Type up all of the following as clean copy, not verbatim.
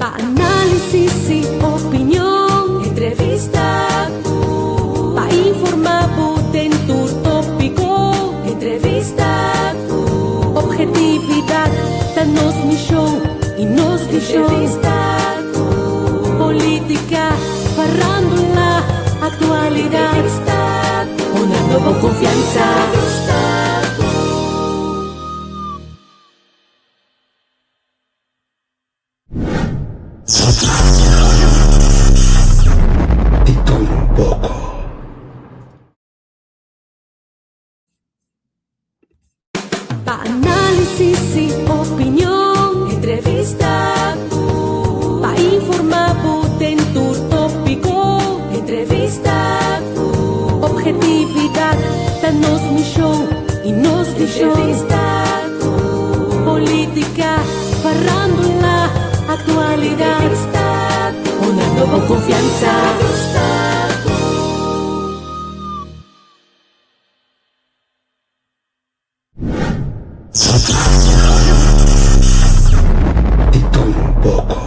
Pa análisis i opinion, entrevista ku. Pa informá bo den tur tópiko, entrevista ku. Obhetividat ta nos mishon i nos vishon. Entrevista ku. Polítika, farándula, aktualidat. Entrevista ku. Honrando bo konfiansa. Entrevista ku. Di tur un poko. Pa análisis i opinion, entrevista ku. Pa informá bo den tur tópiko, entrevista ku. Obhetividat ta nos mishon i nos vishon. Entrevista ku. Polítika, farándula, aktualidat. Entrevista ku. Honrando bo konfiansa. Entrevista ku. Di tur un poko.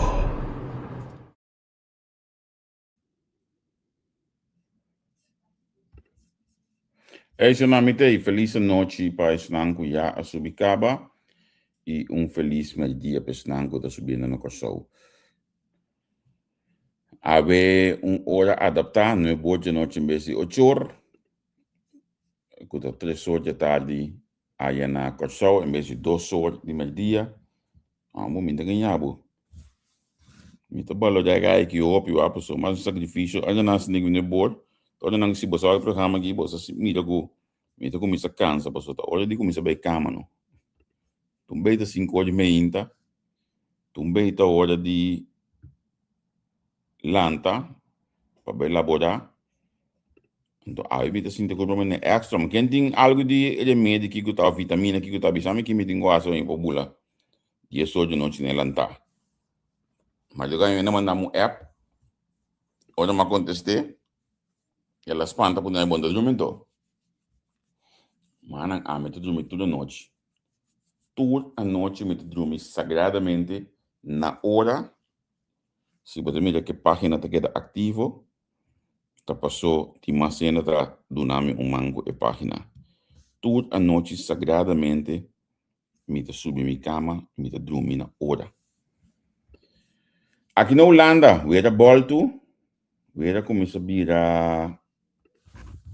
Esnan mi t'ei, felis anochi pa esnan ku ya a subi kaba i un felis mèrdia pa esnan ku ta subiendo na Kòrsou. Awe un ora adaptá, nuebe or dje nochi en bes di ocho or, ku ta tres or dje tardi aya na Kòrsou en bes di dos or di mèrdia. Amo mi ta gaña bo. Mi ta balorá e gai aki hopi wak pasobra mas un sakrifisio. Ora nan sinti ku mi bor, ora nan si bo sa wak e programa aki bo sa mira ku mi ta kuminsá kansa pasobra ta ora di kuminsá bai kama no. Tur bei ta sinku ora di meinta, tur bei ta ora di lanta pa bai laborá. Anto awe mi ta sinti ku mi extra. Ma ken tin algu di remedi kiko ta vitamina kiko ta bisa mi ki mi tin ku hasi pa mi por bula dies or di nochi na e lantá. Ma yo gaña a manda mi un app, ora mi a kontest'é el a spanta puntra mi bo no ta drumi anto? Manan ami ta drumi tur anochi. Tur anochi mi ta drumi sagradamente na ora. Si bo ta mira ke pagina ta keda aktivo, ta paso tin mas hende ta duna mi un man ku e pagina. Tur anochi sagradamente mi ta subi mi kama i mi ta drumi na ora. Aki na Hulanda wera bòltu, wera kuminsá bira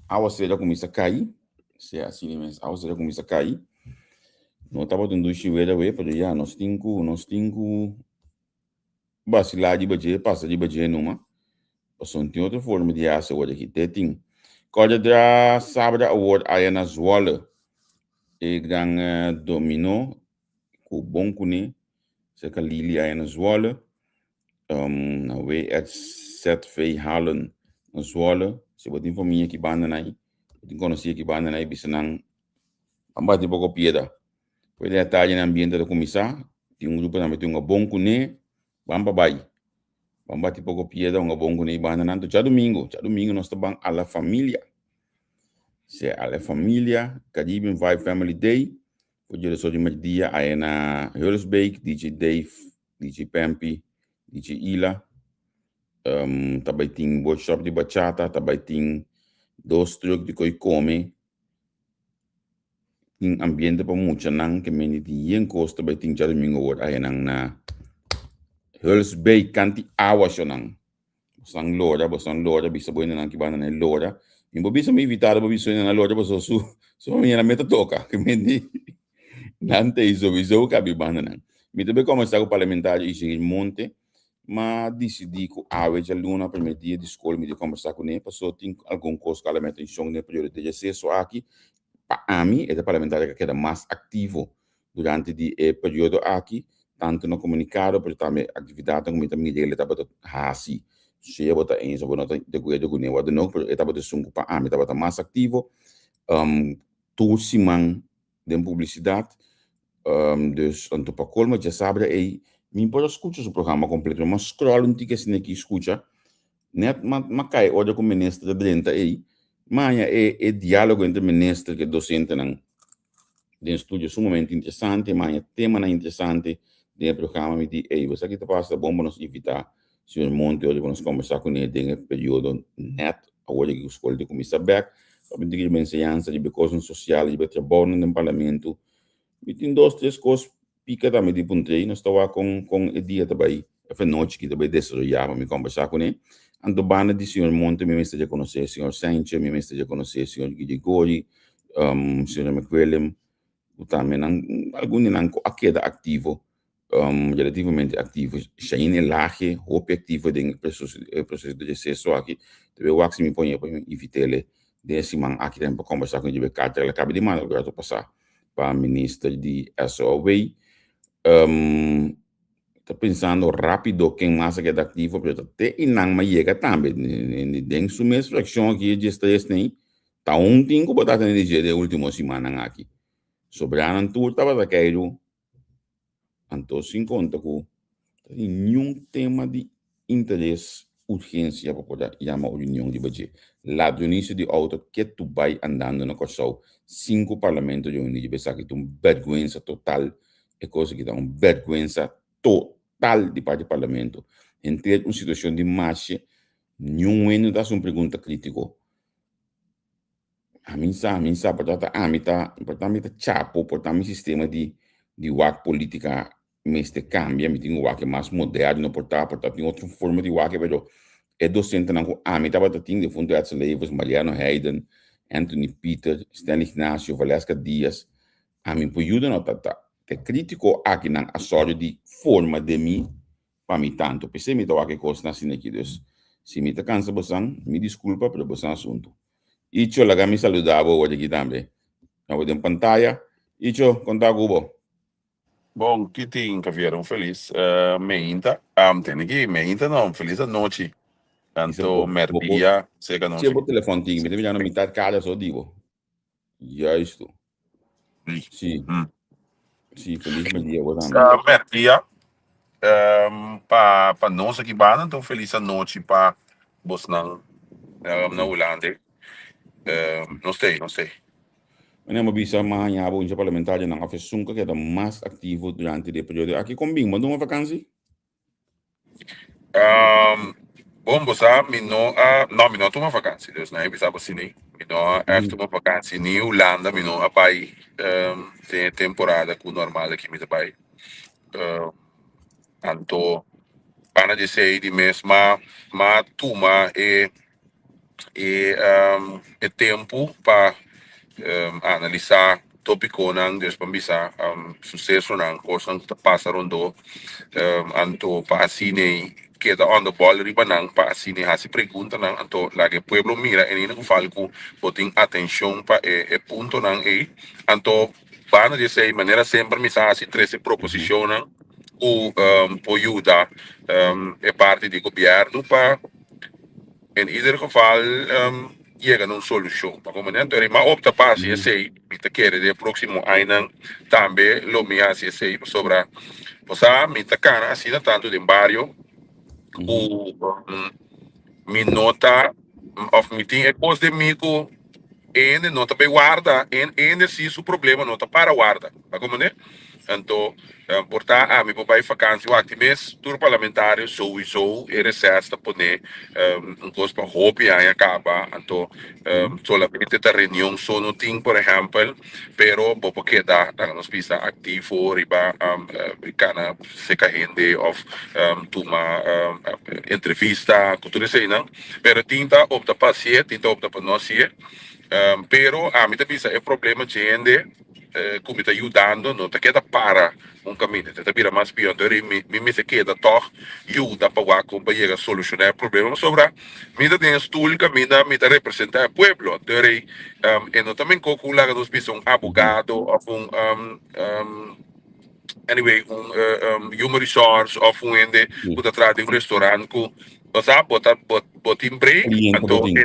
awasera a kuminsá kai, sea asina mes, awasera a kuminsá kai. No tabata un dushi wera awe, pero ya nos tin ku nos tin ku Basilá riba dje, pasa riba dje numa. Pasobra no tin otro forma di hasi awor aki. Te tin. Kòrda dra sabra awor aya na Zwolle. E gran dominó ku bon kuné serka Lili aya na Zwolle. Na WSZV Halen na Zwolle. Si bo tin famia ki banda nan ei, bo tin konosí ki banda nan ei, bisa nan ban bati poko piedra. Pues den e tardi nan ambiente ta kuminsá, tin un grupo tambe tin un bon kuné, ban pa bai. Ban bati poko piedra hunga bon kuné i banda nan. Anto djadumingu, djadumingu nos ta ban a la familia. Sea a la familia, Caribbean Vibe Family Day, for dje reso di merdia aya na Hulsbeek, DJ Dave, DJ Pempy, DJ Ila. Ta bai tin workshop di bachata, ta bai tin dos truck di koi kome. Tin ambiente pa muchanan ke mende tin yen kos ta bai tin djadumingu awor ayanan na Hulls Bay kanti awa shonan. Bosan lora, bosan lora bisa bo hendenan ki banda na e lora. Mi bo bisa mi invitado bo bisa hendenan lora pasobra su su famia nan mester toka ke mende nan ta ei souiso kabi bandanan. Mi ta bai komensá ku parlamentario Isigil Monte. M'a disidí ku awe djaluna primer dia di skol mi di kombersá kuné pasobra tin algun kos ku a la mi atenshon den e periodo di reseso aki. Pa ami e ta parlamentario ku a keda mas aktivo durante di e periodo aki, tantu na komunikado pero tambe aktividatnan ku mi ta mira el e tabata hasi. Sea bo ta eens òf bo no ta di akuerdo kuné wòrdu no, pero e tabata esun ku pa ami tabata mas aktivo. Tur siman den publisidat. Dus anto pa colmo djasabra ei mi por a scucha su programa completo. Mi a scroll un tiki asina aki scucha. Net ma ma kai ora cu minister a drenta ei, mi a haña e e dialogo entre minister cu e docentenan den studio sumamente interesante. Mi a haña temanan interesante. Den e programa mi di, ey, bo sa ki ta pasa? Ta bon pa nos invita señor Monti ora pa nos combersa cune den e periodo net awor di cu scol ta cuminsa bek. Pa mi tin riba enseñansa, riba e cosnan social, riba e trabounan den parlamento. Mi tin dos, tres cos pica tambe di puntr'ey. Nos ta wak con con e dia ta bay, of e nochi ki ta bay desaroya pa mi combersa cune. Anto banda di señor Monti mi mester reconoce señor Sanchez, mi mester reconoce señor Girigorie, señor McWillem, ku tambe nan algun di nan ku a keda aktivo relativamente aktivo. Shaine Elage hopi aktivo den e proseso di reseso aki. Ta bay wak si mi pone pa mi invit'ele den e siman aki tambe pa kombersá ku e karta ku el a kaba di manda algun rato pasá pa minister di SOAW. Ta pensando rápido ken mas a keda aktivo pero ta te i nan a yega tambe den su mes frakshon aki e diestres nei Ta un tin ku bo ta tende di dje den e último simannan aki. Sobranan tur tabata keiru, anto sin konta ku ta tin niun tema di interes urgensia pa por a yama un reunion riba dje. Ladronisia di outo ketu bai andando na Kòrsou sin ku parlamento reuní riba esaki. Ta un bèrgwensa total e kos aki ta un bèrgwensa total di parti parlamento. Henter un situashon di mashe niun hende no ta hasi un pregunta krítiko. Ami sa, mi sa, por ta ami ta, por ta mi ta chapo, por ta mi sistema di di wak politica mester cambia, mi tin cu wak e mas moderno, por ta, por ta tin otro forma di wak, pero e docentenan cu ami tabata tin, defunto Edsel Levers, Mariano Heiden, Anthony Pieter, Stanley Ignacio, Valeska Diaz, ami por yuda no ta ta e critico akinan a sòru di forma den mi pa mi tantu. P'esei mi ta wak e kosnan asina aki. Dus, si mi ta kansa bosan, mi diskulpa, pero bosan asuntu. Icho, laga mi saluda bo awor aki tambe. Abo den pantaya. Icho, kon ta ku bo? Bon, ki tin, Javier? Un felis meinta. Tene ki meinta no, un felis anochi. Anto merdia, seka anochi. Bo telefon tin, mi ta mirando mitad kara so di bo. Juist. Sí. Sí, feliz merdia bo tambe. Uh, merdia. Um, pa, pa nos aki banda, então feliz anochi pa bosnan um, na Hulanda. Um, no sei, no sei. Meneer, mo bisa mañana bo uncha parlamentario nan of esun ka keda mas activo durante de periodo aki kon bin, bo tuma vakantie? Um, bon, bo sa, mi no a, no, mi no a tuma vakantie, dus na bisa bo asina, mi no a echt tuma vakantie, ni Hulanda mi no a bai um, den e temporada ku normal aki mi ta bai. Um, anto, banda di esei di mes ma, ma tuma e e um, e tempu pa um, analisá tópikonan, dus pa bisa um, susesonan, kosnan ku ta pasa rondó, um, anto pa asina keda on the ball riba nan, pa asina hasi preguntanan, anto laga e pueblo mira en ieder geval ku bo tin atenshon pa e, e puntonan ei. Anto banda di esei, manera semper mi sa hasi trese proposishonnan ku um, por yuda um, e parti di gobièrnu pa En ieder geval yega na un solushon. Pa como anto mi a opta pa hasi esei, mi ta kere den e próksimo añanan tambe lo mi hasi esei pasobra bo sa mi ta kana asina tantu den bario ku mi no ta òf mi tin e kos den mi ku e hende no ta bay warda, e hende si su problema no ta para warda. Ta comprende? Anto por ta ami por bay vakantie wak di mes tur parlamentario souiso e reces ta pone un cos pa hopi aña caba anto solamente ta reunion so no tin por ehempel pero bo por keda laga nos bisa activo riba cana seca hende of tuma entrevista cu tur eseynan pero tin ta opta pa hacié tin ta opta pa no hacié pero ami ta bisa e problema dje hende ku mi ta yudando no ta keda para un kaminda, ta bira mas pió. Anto mi mi mester keda tòg yuda pa wak kon pa yega solushoná e problema pasobra mi ta den e stul kaminda mi ta representá e pueblo. Anto e no ta menko ku laga nos bisa un abogado òf un anyway un human resource òf un hende ku ta traha den un restorant ku bo sa bo ta bo bo tin break Kliente bo anto tin.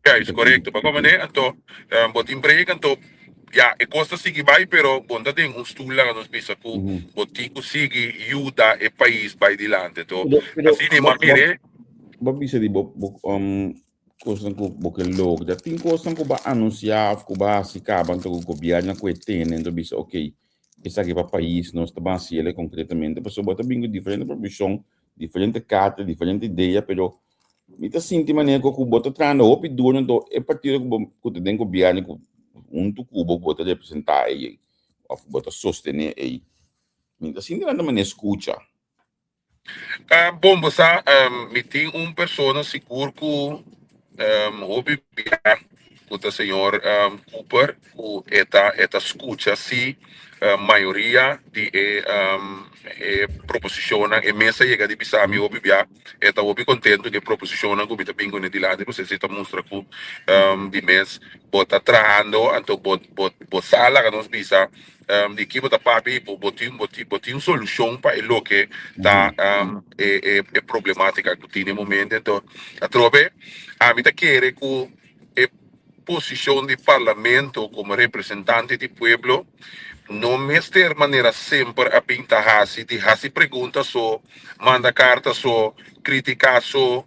Juist, korekto. Pa komprendé anto bo tin break anto Ya, e kos ta sigui bai, pero bo no ta den un stul laga nos bisa ku bo tin ku sigui yuda e pais bai dilante. To, Pero, pero, asina bo, mi a bo, mir'é. bo bisa di bo, bo kosnan ku bo ke logra. Tin kosnan ku bo a anunsiá òf ku bo a hasi kaba anto ku gobièrnu a ku e tene, anto bisa, okey. Esaki pa pais nos ta ban hasiel konkretamente pasobra bo ta bin ku diferente proposishon, diferente karta, diferente idea, pero mi ta sinti manera ku bo ta trahando hopi duro anto e partido ku bo ku ta den gobièrnu ku huntu ku bo ku bo ta representá ei òf ku bo ta sostené ei, mi ta sinti nan ta manera skucha. Bon, bo sa, mi tin un persona sigur ku hopi bia ku ta señor Cooper ku e ta e ta skucha si mayoria di e e proposishonnan. E mes a yega di bisa mi hopi bia e ta hopi kontentu ku e proposishonnan ku mi ta bin kuné dilanti pasobra esei ta mustra ku di mes bo ta trahando anto bo bo bo sa laga nos bisa Di ki bo ta papia i bo tin bo tin bo tin un solushon pa e loke ta e e e problematika ku tin e momento. Anto atrobe ami ta kere ku e posishon di parlamento komo representante di pueblo no mester manera semper a bin ta hasi di hasi pregunta so, manda karta so, kritiká so,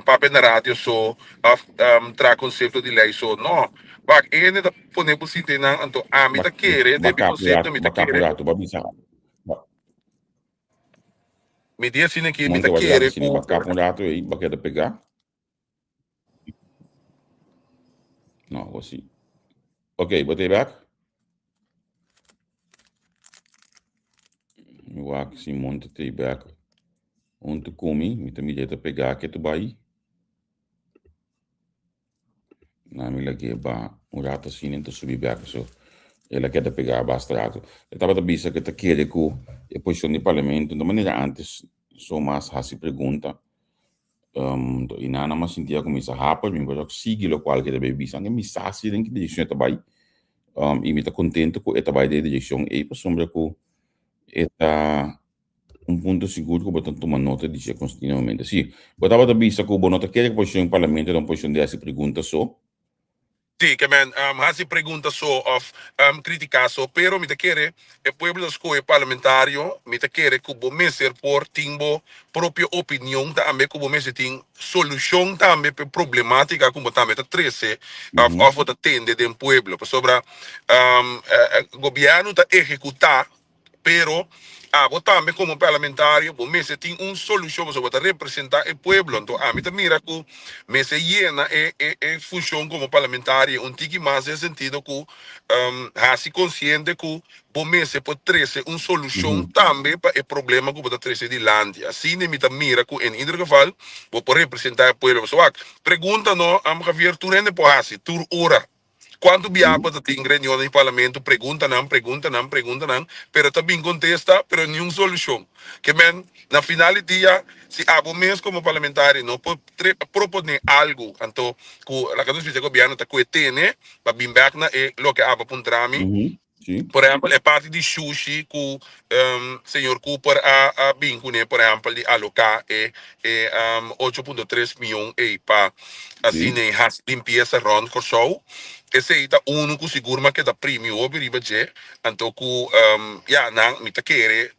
papia na radio so òf traha konsepto di lei so. No, wak e hende ta. Pone bo sinti nan, anto ami ta kere, den mi konsepto mi ta Baka kere. rato, ba bisa. Mi di asina aki, mi Monte ta ba kere asina, ku. baka un rato ei, ba keda pega. No, bo si. Ok, bo ta bek? Mi wak si Monte ta bek. Huntu ku mi, mi ta mira e ta pega ke tu bai. Na mi lag'é ba un rato asina i ta subi bek paso el a keda pegá basta rato. E tabata bisa ku e ta kere ku e posishon di parlamento no manera ántes so mas hasi pregunta. I nan a mas sinti a kuminsá haper mi por a sigui lokual ku e ta bai bisa. Anke mi sa si den ki direkshon e ta bai i mi ta kontento ku e ta bai den e direkshon ei pasobra ku e ta un punto sigur ku bo ta tuma nota di dje kontinuamente. Sí, bo tabata bisa ku bo no ta kere ku posishon di parlamento ta un posishon di hasi pregunta so. Sí, ke men hasi pregunta so òf kritiká so, pero mi ta kere e pueblo ta skohe parlamentario, mi ta kere ku bo mester por tin bo propio opinion tambe, ku bo mester tin solushon tambe pa e problematika ku bo tambe ta trese òf òf bo ta tende den pueblo. Pasobra gobièrnu ta ehekutá. Pero abo tambe como parlamentario bo mester tin un solucion pasobra bo ta representa e pueblo. Anto ami ta mira cu mester yena e e e funcion como parlamentario un tiki mas den sentido cu haci consciente cu bo mester por trece un solucion tambe pa e problema cu bo ta trece dilanti. Asina mi ta mira cu en ieder geval bo por representa e pueblo. Pasobra wak, pregunta no, Javier, tur hende por haci tur ora. Cuanto biaha bo ta tin reunionnan di parlamento, preguntanan, preguntanan, preguntanan, pero ta bin contesta, pero niun solucion. Ke men, na final di dia, si abo mes como parlamentario no por propone algo, anto cu laga nos bisa e gobierno ta cu e tene pa bin bek na e loke abo a puntra mi, Sí. Por ehempel, e parti di shushi ku señor Cooper a a bin kuné, por ehempel, di aloká e e 8.3 mion ei pa Sí. asina hasi limpiesa rònt Kòrsou. Esei ta unu ku sigur mi a keda primi hopi riba dje. Anto ku ya nan mi ta kere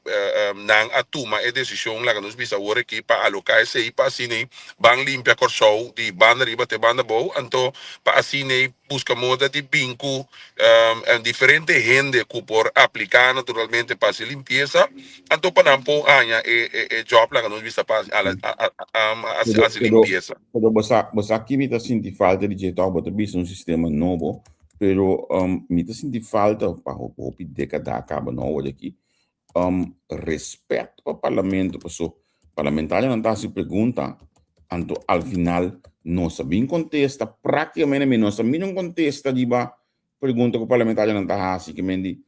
nan a tuma e desishon laga nos bisa awor aki pa aloká esei pa asina ban limpia Kòrsou di banda riba te banda abou. Anto pa asina buska moda di bin ku diferente hende ku por apliká naturalmente pa hasi limpiesa, anto pa nan por haña e e job laga nos bisa pa hasi Pero, hasi pero, limpiesa. pero bo sa, bo sa ki mi ta sinti falta di dje tòg? Bo ta bisa un sistema nobo, pero mi ta sinti falta pa hopi dékada kaba no awor aki, respet pa parlamento paso parlamentarionan ta hasi pregunta anto al final no sa bin kontesta praktikamente mi no sa mira un kontesta riba pregunta ku parlamentarionan ta hasi ke men di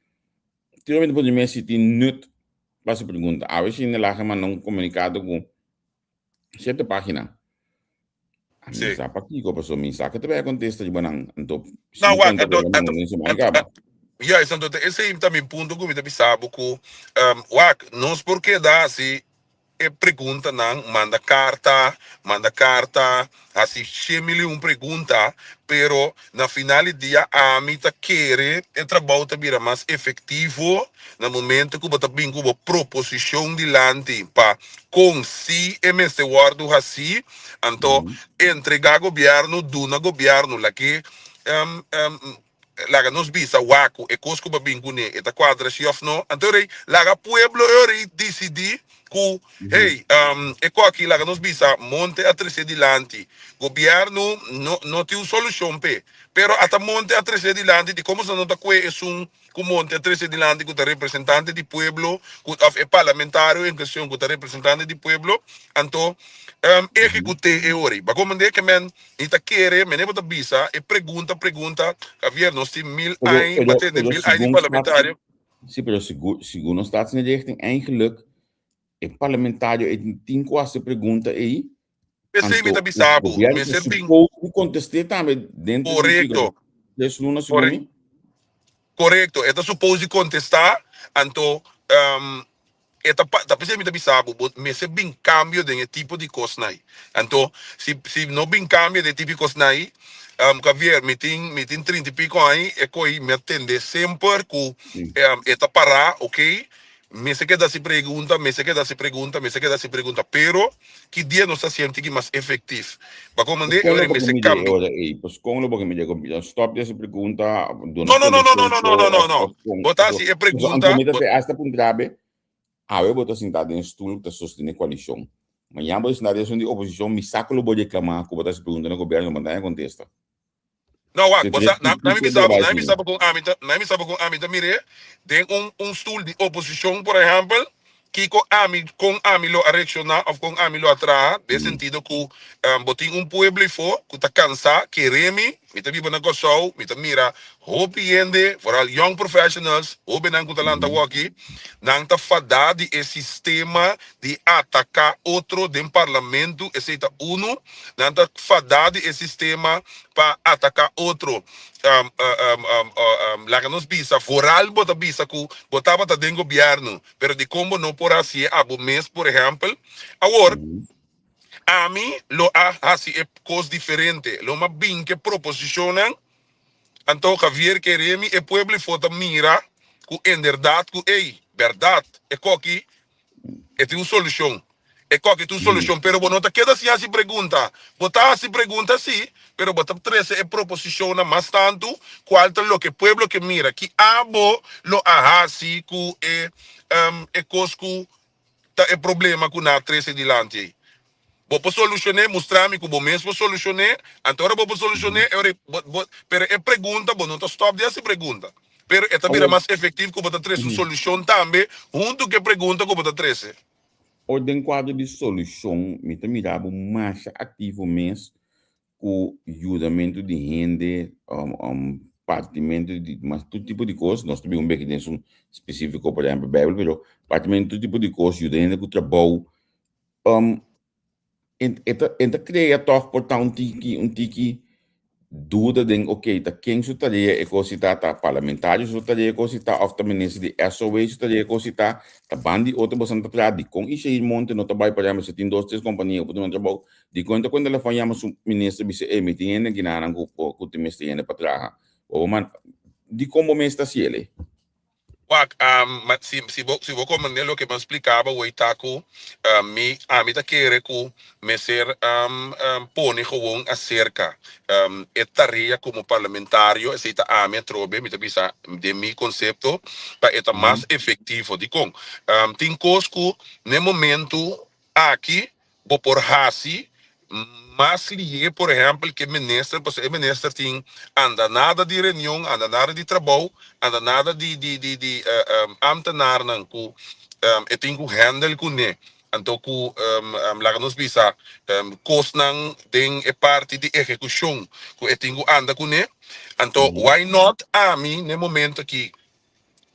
tur por mes si tin nut pa hasi pregunta awe si hende laga manda un komunikado ku sierto página. A mi Sí. sa pakiko, pasobra mi sa ke ta bai a kontesta riba nan. Anto, si No, mi wak, konta anto, riba nan, anto, nan semana anto, kaba. juist, anto ta esei ta mi punto ku mi ta bisa bo ku, wak, nos por keda hasi e preguntanan, manda karta, manda karta, hasi shen mil i un pregunta, pero na final di dia ami ta kere e trabou ta bira mas efektivo na momento ku bo ta bin ku bo proposishon dilanti pa kon si e mester wòrdu hasí, anto entregá gobièrnu, duna gobièrnu laki. laga nos bisa wak ku e kos ku bo a bin kuné e ta kuadra si òf no. Anto rei laga pueblo e ora ei disidí ku hey e koki laga nos bisa monte a trese dilanti gobièrnu no no tin un solushon p'e pero ata monte a trese dilanti di komo sa no ta kue esun ku monte a trese dilanti ku ta representante di pueblo ku òf e parlamentario en kuestion ku ta representante di pueblo anto ehekut'é e ora ei. Bo a komprendé ke men Mi ta kere, mene bo ta bisa, e pregunta, pregunta, Javier, nos tin mil Pero, aña, pero, batende pero mil aña di segun parlamentario. Sí, pero segun, segun nos staatsinrichting eigenlijk e parlamentario e tin ku hasi pregunta ei. P'esei mi Anto ta bisa bo, gobierno mester bin. supose di kontest'é tambe dentro di Korekto. tres luna segun Kore, mi. korekto, e ta supose di kontestá, anto E ta pa, ta p'esei mi ta bisa bo, bo mester bin kambio den e tipo di kosnan ei. Anto, si, si no bin kambio den e tipo di kosnan ei, Javier, mi tin, mi tin trinta i piko aña, e koi mi a tende semper ku e ta pará, oké, mester keda hasi pregunta, mester keda hasi pregunta, mester keda hasi pregunta, pero ki dia nos ta sienti ki mas efektif? Bo a komprendé? Kon E lo ora bo ke mester midi e kambia. ora ei? Pues kon lo bo ke midi? Stòp di hasi pregunta, duna No, no, no, no, no, solushon no, so, no, no, no, òf, no. òf kon? Bo ta Paso, hasi e paso pregunta, anto mi ta bo te asta puntra be, awe bo ta sintá den stul ku ta sostené koalishon. Mañana bo ta sintá den esun di oposishon, mi sa ku lo bo reklamá ku bo ta hasi pregunta na gobièrnu, bo no ta haña kontesta. No, wak, Se bo tres sa, na, na mi tipo bisa bo, bai na mi asina. bisa bo kon ami ta, na mi bisa bo kon ami ta mir'é den un un stul di oposishon, por ehèmpel, kiko ami, kon ami lo a reakshoná òf kon ami lo a traha, den sentido ku bo tin un pueblo ifó ku ta kansá, kere mi, mi ta biba na Kòrsou, mi ta mira hopi hende, foral young professionals, hóbennan ku ta lanta awòki, nan ta fadá di e sistema di ataká otro den parlamento, esei ta unu, nan ta fadá di e sistema pa ataká otro. Laga nos bisa, foral bo ta bisa ku bo tabata den gobièrnu, pero dikon bo no por hasié abo mes, por ehèmpel? Awor, ami lo a hasi e kos diferente, lo mi a bin ku e proposishonnan, anto Javier Keremi, e pueblo ifo ta mira ku inderdat ku, ey, bèrdat, e koki E tin un solushon. E koki tin un solushon, pero bo no ta keda sin hasi pregunta. Bo ta hasi pregunta si, pero bo ta trese e proposishonnan mas tantu kual ta loke pueblo ke mira. Ki abo lo a hasi ku e e kos ku ta e problema ku nan a trese dilanti ei? Bo por solucion'é, mustra mi cu bo mes por solucion'é, anto ora bo por solucion'é, e ora bo, bo, pero e pregunta, bo no ta stop di haci pregunta, pero e ta bira Awor, mas efectief cu bo ta trece un solucion tambe hunto cu e pregunta cu bo ta trece. Or den cuadro di solucion, mi ta mira bo masha activo mes cu yudamento di hende, partimento di mas tur tipo di cos, nos ta bin un beki den esun specifico, por ehempel Bijbel, pero partimento tur tipo di cos, yuda hende cu trabou, E ta e ta krea tòg por ta un tiki un tiki duda den ok ta ken su tarea e kos si ta, ta parlamentario su tarea e kos si ta òf ta minister di SOW su tarea e kos si ta, ta ban di otro boso ta traha dikon Ishair Monte no ta bai por ehempel si tin dos tres kompania ku por duna trabou dikon e ta kuenta telefòn yama su minister bisa ey mi tin hende kinanan ku ku tin mester hende pa traha bo por manda dikon bo mes ta hasi elei. Wak, ma si, si bo, si bo comprende loke mi a splica bo wey ta cu mi, ami ta kere cu mester pone gewoon acerca e tarea como parlamentario, esey ta ami atrobe, mi ta bisa den mi concepto, pa e ta mas efectivo. Dicon? Tin cos cu n'e momento aki bo por hasi mas lihe, por ehempel, ke minister, pasobra e minister tin anda nada di reunion, anda nada di trabou, anda nada di di di di ambtenaarnan ku e tin ku handle kuné. Anto ku laga nos bisa kosnan den e parti di ehekushon ku e tin ku anda kuné. Anto why not ami n'e momento aki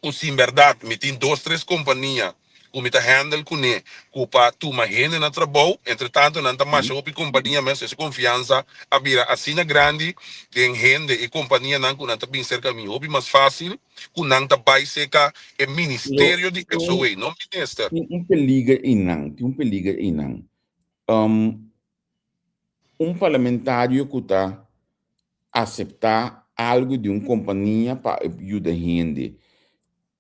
ku sin bèrdat mi tin dos tres kompania ku mi ta handle kuné ku pa tuma hende na trabou, entretanto nan ta masha hopi kompania mes, ese konfiansa a bira asina grandi den hende i kompanianan ku nan ta bin serka mi hopi mas fásil ku nan ta bai serka e Pero ministerio di tin SOA, no minister. tin un peliger einan, tin un peliger einan. Un parlamentario ku ta aseptá algu di un kompania pa e yuda hende,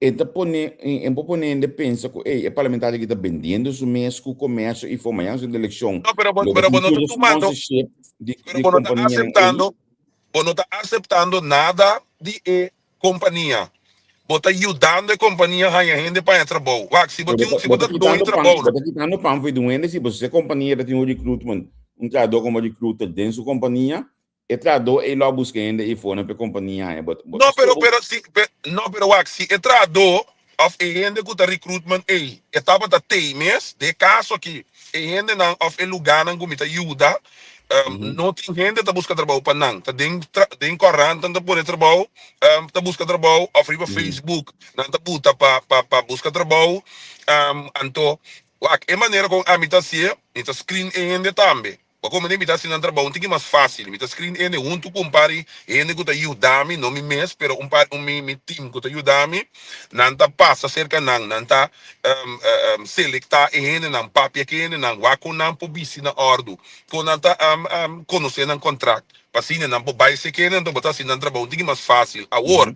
e ta pone, e por pone hende pensa ku ey, e parlamentario aki ta bendiendo su mes ku komersio i for mañana su elekshon No, pero bo, lo bo pero bo tin no ta tur tumando, sponsorship di pero di bo no ta kompanianan ey. aseptando, bo no ta aseptando nada. di e kompania. Bo ta yudando e kompania haña hende pa haña trabou. Wak, si bo Pero tin, bo si bo ta ta doño kitando pan, trabou, bo ta kitando pan for di un hende si bo si kompania ta tin un recruitment, un trahador komo recruiter den su kompania, e trahador ei lo a buska hende ei for na pa e kompania haña. Bo bo No, ta pero stroba. pero si pe, no, pero wak, si e trahador of e hende ku ta recruitment ei e tabata tei mes, den e kaso aki e hendenan of e lugánan ku mi ta yuda, no tin hende ta buska trabou pa nan. Ta den tra den kòrant nan ta pone trabou, ta buska trabou of riba Facebook nan ta buta pa pa pa buska trabou. Anto wak, e manera kon ami ta hasié, mi ta screen e hende tambe. Bo komende mi ta hasi nan trabou un tiki mas fásil. Mi ta screen hende huntu ku un par di hende ku ta yuda mi, no mi mes, pero un par un mi mi team ku ta yuda mi. Nan ta pasa serka nan, nan ta selektá e hendenan, papia ku e hendenan, wak kon nan por bisti na òrdu, kon nan ta konosé nan kontrakt, pa asina nan por bai seke hende, anto bo ta hasi nan trabou un tiki mas fásil. Awor,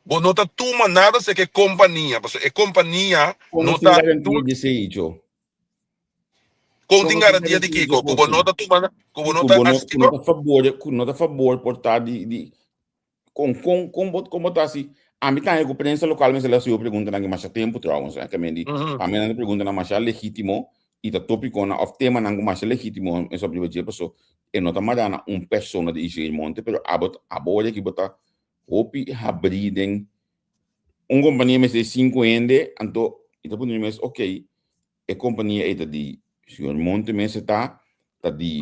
bo no ta tuma nada seke e kompania, pasobra e kompania Kon no nos tin ta garantia di esei, Icho? Kon tin garantia di kiko? Ku bo no ta tuma, ku bo no ta hasi kiko? Ku no ta fabor, ku no ta fabor por ta di, di, kon, kon, kon bo, kon bo ta hasi? Ami tambe ku prensa lokal mester hasi yo preguntanan ki masha tempu trouwens, eh, ke men di, pa mi nan ta preguntanan masha legítimo i ta tópikonan òf temanan ku masha legítimo en sobre dje paso e no ta mará na un persona di Israel Monte, pero abo, abo ora ki bo ta hopi habrí den un kompania mester sinku hende, anto i ta puntra mi mes, ok, E kompania ei ta di señor Monte mes e ta, ta di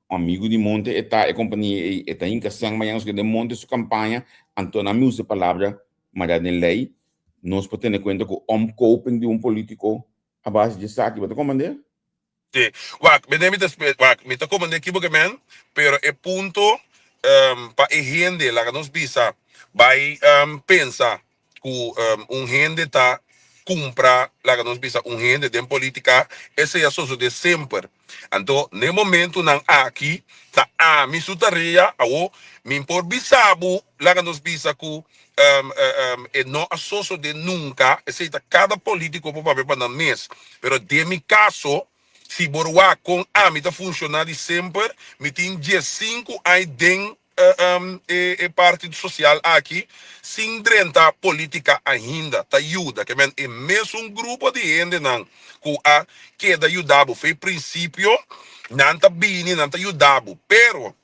un amigu di Monte e ta, e kompania ei e ta hinka sèn mañana nos den Monte su kampaña, anto nan mi usa e palabra mara den lei, nos por tene kuenta ku omkoping di un politiko a base di esaki, bo ta komprende? Sí. Wak, mi mi ta wak, mi ta komprende kibo ke men, pero e punto pa e hende, laga nos bisa, bai pensa ku un hende ta kumpra, laga nos bisa un hende den politika, esei a sosode semper. Anto n'e momentunan aki ta ami su tarea, awo mi por bisa bo, laga nos bisa ku e no a sosode nunka, esei ta kada politiko por papia pa nan mes, pero den mi kaso, si bo wak kon ami ta funshoná di semper, mi tin diesinku aña den e parti sosial aki sin drenta politika ainda, ta yuda. Ke men e mesun grupo di hendenan ku a keda yuda bo fe prinsipio, nan ta bini, nan ta yuda bo. Pero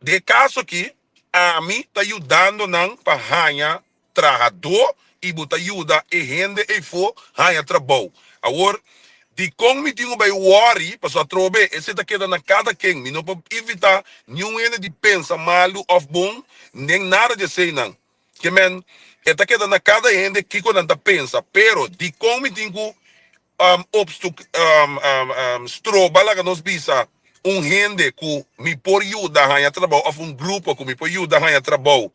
Den e kaso aki, ami ta yudando nan pa haña trahadó i bo ta yuda e hende eifó haña trabou. Awor, dikon mi tin ku bai wòri? Pasobra atrobe esei ta keda na kada ken. Mi no por evitá niun hende di pensa malu òf bon den nada di eseinan. Ke men, e ta keda na kada hende kiko nan ta pensa. Pero, dikon mi tin ku obstuk stroba laga nos bisa un hende ku mi por yuda haña trabou òf un grupo ku mi por yuda haña trabou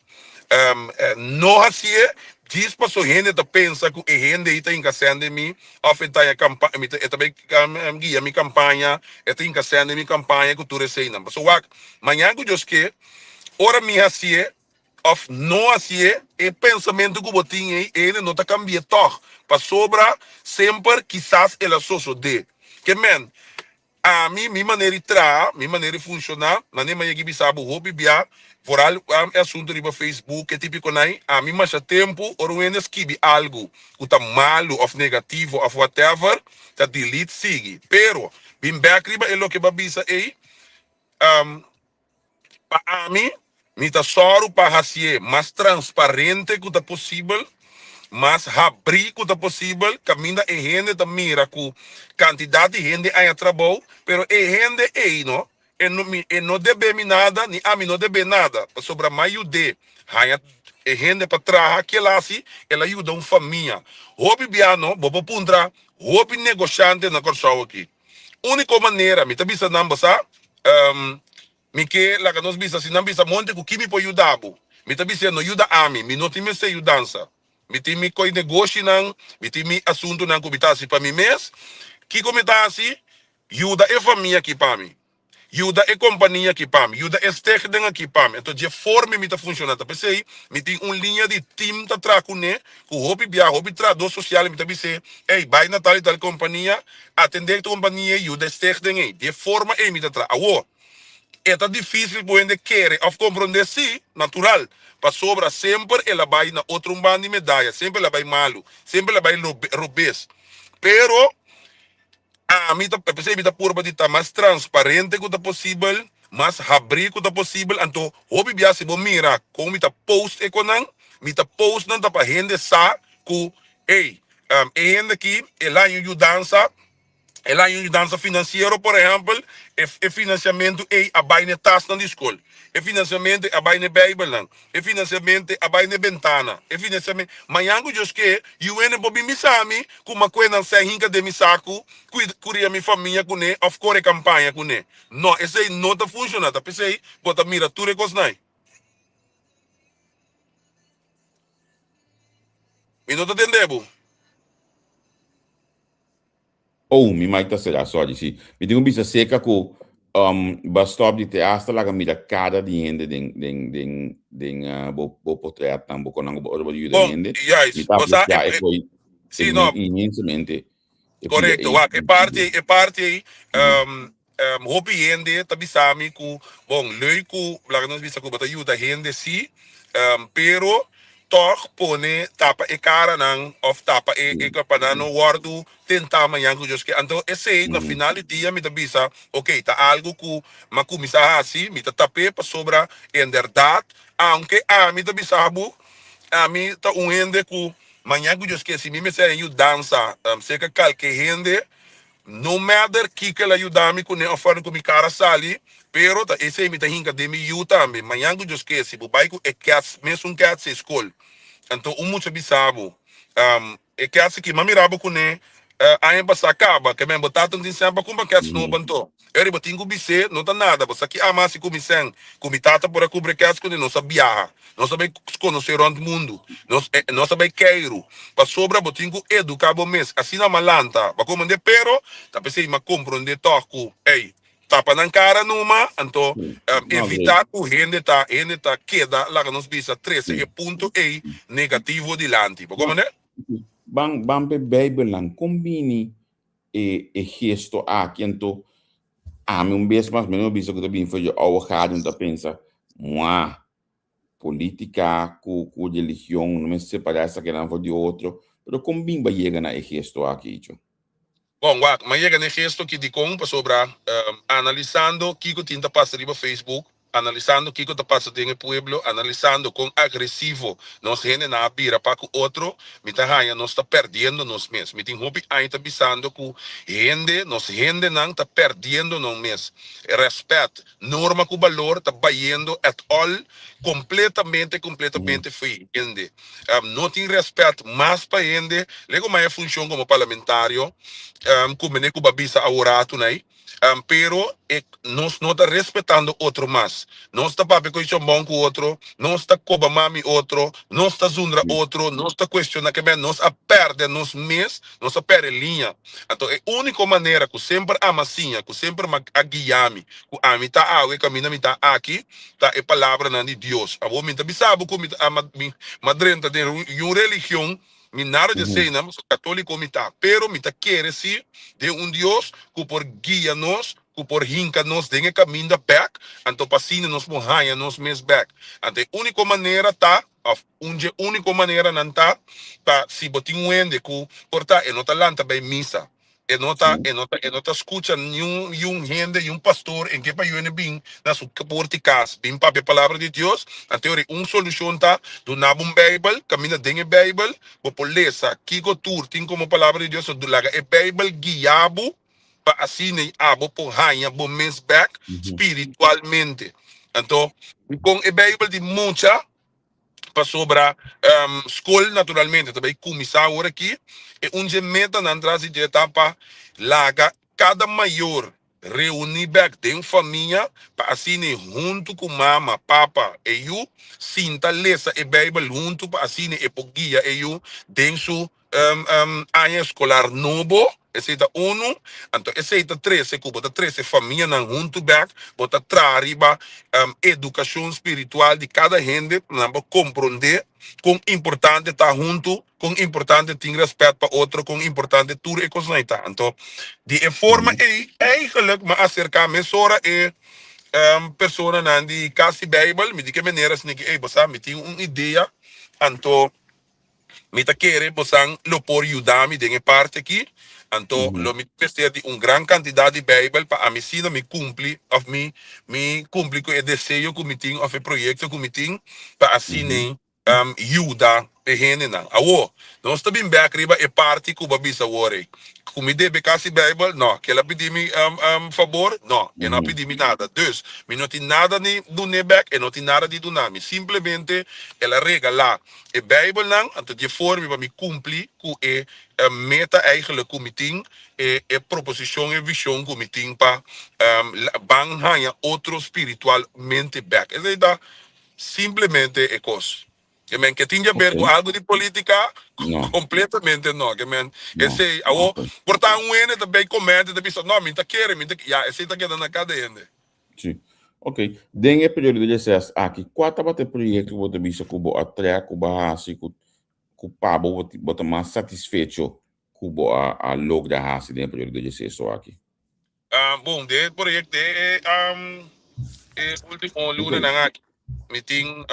no hasié djis paso hende ta pensa ku e hende ei ta hinka sèn den mi òf e ta haña kampa mi ta e ta bai guia mi kampaña e ta hinka sèn den mi kampaña ku tur eseinan paso wak mañana ku Dios ke ora mi hasié Of no hasié, e pensamentu ku bo tin ei, e hende no ta kambi'é tòg, pasobra semper kisas el a sosodé. Ke men, ami, mi manera di traha, mi manera di funshoná, manera mi a yega bisa bo hopi bia, foral e asuntu riba Facebook, e tipikonan ei, ami masha tempu ora un hende skibi algu ku ta malu òf negativo òf whatever, ta delete sigui. Pero, bin bèk riba e loke bo a bisa ei, Pa ami, mi ta sòru pa hasié mas transparente ku ta posibel, mas habrí ku ta posibel, kaminda e hende ta mira ku kantidat di hende haña trabou, pero e hende ei no, e no mi e no debe mi nada ni ami no debe nada, pasobra m'a yud'é haña e hende pa traha, kiel hasi? El a yuda un famia. Hopi bia no, bo por puntra hopi negoshante na Kòrsou aki. Úniko manera, mi ta bisa nan, bo sa, mi ke laga nos bisa, si nan bisa, Monte, ku ki mi por yuda bo? Mi ta bis'é, no yuda ami, mi no tin mester yudansa. Mi tin mi koi negoshinan, mi tin mi asuntunan ku mi ta hasi pa mi mes. Kiko mi ta hasi? Yuda e famia aki pa mi. Yuda e kompania aki pa mi, yuda e stichting aki pa mi. Enton dje forma mi ta funshoná. Ta p'esei mi tin un liña di tim ta traha kuné, ku hopi biaha, hopi trahadó sosial mi ta bis'é, Ey, bai na tal i tal kompania, atendé e kompania ei, yuda e stichting ei. Di e forma ei mi ta traha. Awor, E ta difísil pa hende kere òf komprondé? Sí, natural, pasobra semper el a bai na otro un banda di medaya, semper el a bai malu, semper el a bai robes. Pero ami ta, p'esei mi ta purba di ta mas transparente ku ta posibel, mas habrí ku ta posibel. Anto hopi bia si bo mira kon mi ta post e konan, mi ta post nan ta pa hende sa ku, ey, e hende aki el a haña un yudansa. El a haña un yudansa finansiero, por ehèmpel, e e finansiamentu ei a bai na e tasnan di skol, e finansiamentu ei a bai na e Beibelnan, e finansiamentu ei a bai na e bentana, e finansiamentu. Mañan ku Dios ke, yuene por bin bisa mi ku mi a kue nan sèn hinka den mi saku, kuida kuria mi famia kuné òf kore kampaña kuné. No, esei no ta funshoná. Ta p'esei bo ta mira tur e kosnan ei. Mi no ta tende bo. Oh, mi mic ta será, sorry, sí. Mi tin ku bisa seka ku um, bo a stop di te hasta laga mira kada di hende den den den den uh, bo bo potretnan, bo konan bo ora bo yuda Bon, hende. Mi juist. ta Bo sa, apresiá e, e e, koi sí, no, inmensamente e pida correcto. ei. Wak, e parti ei, e parti ei, um, Hopi hende ta bisa mi ku, bon, leuk ku laga nos bisa ku bo ta yuda hende sí, pero tòg pone tapa e karanan òf tapa e e pa nan no wòrdu tentá mañan ku Dios ke. Anto esei na final di dia mi ta bisa, oke, ta algu ku mi a kuminsá hasi, mi ta tap'é pasobra enderdat aunke ami ta bisa bo, ami ta un hende ku mañan ku Dios ke si mi mester haña yudansa serka kalke hende, No matter kiko el a yuda mi kuné of ora ku mi kara sali, pero ta esei mi ta hinka den mi yu tambe. Mañan ku Dios ke, si bo bai ku e kèts, mesun kèts ei skol, anto un mucha bisa bo, E kèts aki, m'a mira bo kuné aña pasá kaba, ke men bo tata no tin sèn pa kumpra kèts nobo anto. E ora bo tin ku bis'é, no ta nada, bo sa ki ama hasi ku mi sèn, ku mi tata por a kubra e kèts kuné, nos a biaha. Nos ta bai konosé rònt mundu. Nos, nos ta bai keiru. Pasobra bo tin ku eduká bo mes. Asina m'a lanta. Bo a komprendé? Pero, ta p'esei m'a komprendé tòg ku, ey, tapa nan kara numa, anto evitá ku hende ta, hende ta keda, laga nos bisa, trese e punto ey negativo dilanti. Bo komprendé? Ban, ban p'e Beibelnan. Kon bini e, e gesto aki? Anto, ami un bes mas meno bisa ku ta bini for dje ouwe gadi, mi ta pensa, Mua, Politica cu cu religion no mester separa esakinan for di otro, pero con bin ba yega na e gesto aki Icho? Bon, wak, m'a yega na e gesto aki dikon? Pasobra analisando kiko tin ta pasa riba Facebook, analisando kiko ta pasa den e pueblo, analisando kon agresivo nos hendenan a bira pa ku otro, mi ta haña nos ta perdiendo nos mes. Mi tin hopi aña ta bisando ku hende, nos hendenan ta perdiendo nan mes. Rèspèt, Norma ku balor ta bayendo at all kompletamente kompletamente fo'i hende. No tin rèspèt mas pa hende. Lego mai e funshon komo parlamentario ku mene ku bo a bisa aworatu nai, pero e nos no ta respetando otro mas. Nos ta papia ku e chòmbòn ku otro, nos ta koba mami otro, nos ta zundra otro, nos ta kuestioná ke men nos a pèrdè nos mes, nos a pèrdè liña. Anto e úniko manera ku semper ama siña, ku semper a guia mi, ku ami ta awe kaminda mi ta aki, ta e palabranan di Dios. Awor mi ta bisa bo ku mi ta ama mi m'a drenta den un religion, mi nada di eseinan, pasobra katóliko mi ta, pero mi ta kere si den un Dios ku por guia nos, ku por hinka nos den e kaminda bèk, anto pa asina nos por haña nos mes bèk. Anto e úniko manera ta Of un dje úniko maneranan ta pa si bo tin un hende ku por ta e no ta lanta bai misa, e no ta e no ta e no ta skucha niun yun hende, yun pastor en ke pa yune bin na su port'i kas bin papia palabra di Dios, anto ora un solushon ta duna bo un beibel, kaminda den e beibel bo por lesa kiko tur tin komo palabra di Dios, so laga e beibel guia bo pa asina abo por haña bo mes bèk spiritualmente. Anto, dikon e Beibel di mucha? Pasobra skol naturalmente ta bai kuminsá awor aki. E un dje metanan tras di dje ta pa laga kada mayor reuní bèk den famia pa asina huntu ku mama, papa e yu sinta lesa e Beibel huntu pa asina e por guia e yu den su Aña eskolar nobo, esei ta unu, anto esei ta trese ku bo ta trese famianan huntu bèk, bo ta traha riba edukashon spiritual di kada hende pa nan por komprondé kon importante ta huntu, kon importante tin rèspèt pa otro, kon importante tur e kosnan ei ta. Anto di e forma ei, eigentlik mi a aserká mesora e. Personanan di Kas di Beibel, mi di ke manera asina ki, ey, bo sa, mi tin un idea, anto mi ta kere bosan lo por yuda mi den e parti aki, anto lo mi mester di un gran kantidat di Beibel pa ami asina mi kumpli òf mi mi kumpli ku e deseo ku mi tin òf e proyekto ku mi tin pa asina yuda e hendenan. Awor, nos ta bin bek riba e parti ku bo a bisa awor ei. Ku mi debe kasi Beibel? No. Kel a pidi mi fabor? No, e no a pidi mi nada. Dus, mi no tin nada di dun'é bek, e no tin nada di duna mi. Simplemente el a regalá e Beibelnan, anto di e forma pa mi kumpli ku e meta eigenlijk ku mi tin, e e proposishon, e vishon ku mi tin pa ban haña otro spiritualmente bek. Esei ta Simplemente e kos. Ke men ke tin di haber ku algu di politika? No. Kompletamente no. Ke men No. esei awo por ta un hende ta bay komente ta bisa no mi ta kere mi ta ya esei ta keda na kada hende. Si. Ok. Den e periodo di reses aki kua tabata e proyekto ku bo ta bisa ku bo a trek ku bo a hasi ku ku pa bo bo ta mas satisfecho ku bo a a logra hasi den e periodo di reseso aki? Bon, den e proyecto, den e, e ultimo lunanan aki, mi tin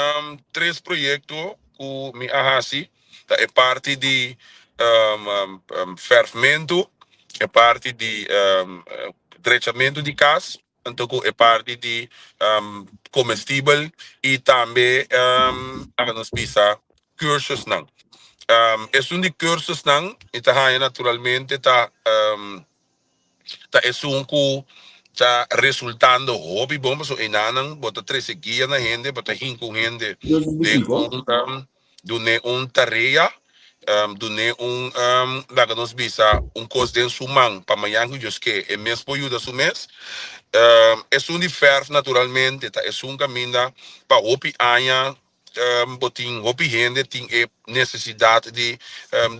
tres proyecto cu mi a haci. Ta e parti di verfmento, e parti di drechamento di cas, anto cu e parti di comestibel y tambe, laga nos bisa, cursusnan. Esun di cursusnan mi ta haya naturalmente ta ta esun ku ta resultando hopi bon pasobra enanan bo ta trese guia na hende, bo ta hinka un hende den un dun'é un tarea, dun'é un laga nos bisa un kos den su man pa mañan ku Dios ke e mes por yuda su mes. Esun di fèrf naturalmente ta esun kaminda pa hopi aña Bo tin hopi hende tin e nesesidat di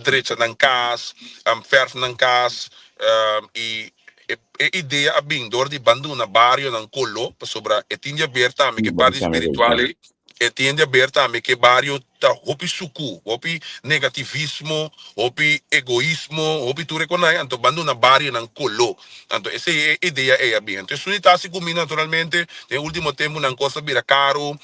drecha nan kas, fèrf nan kas i e idea a bin dor di ban duna barionan koló pasobra e tin di haber tambe ku e parti spiritual ei, e tin di haber tambe ku e bario ta hopi suku, hopi negativismo, hopi egoismo, hopi tur e konai, anto ban duna barionan koló. Anto esei e idea ei a bin. Anto esun di ta hasi ku mi naturalmente den ultimo tempunan kos a bira karu,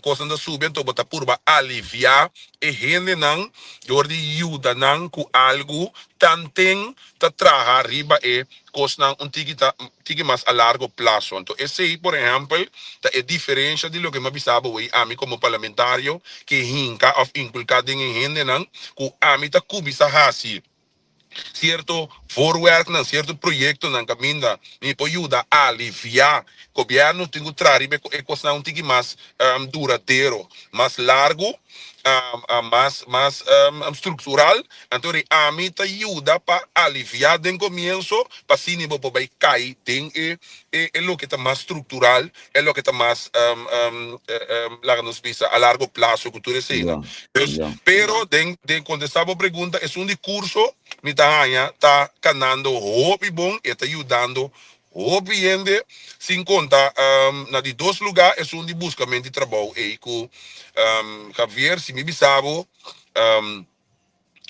kosnan ta subi, anto bo ta purba aliviá e hendenan dor di yuda nan ku algu tanten ta traha riba e kosnan un tiki ta tiki mas a largo plaso. Anto esei por ehèmpel ta e diferensha di loke mi a bisa bo ei ami komo parlamentario ke hinka òf inkulká den e hendenan ku ami ta kuminsá hasi Cierto voorwerknan, cierto proyectonan caminda mi por yuda alivia. Gobierno tin cu traha riba e cosnan un tiki mas duradero, mas largo, mas mas structural. Anto ri ami ta yuda pa alivia den comienso pa asina bo por bay cay den e e loke ta mas structural, e loke ta mas laga nos bisa a largo plazo ku tur eseinan. Dus, pero den den kontestá bo pregunta esun di kurso mi ta haña ta kanando hopi bon, e ta yudando hopi hende sin konta na di dos lugá esun di buskament di trabou ei ku Javier si mi bisa bo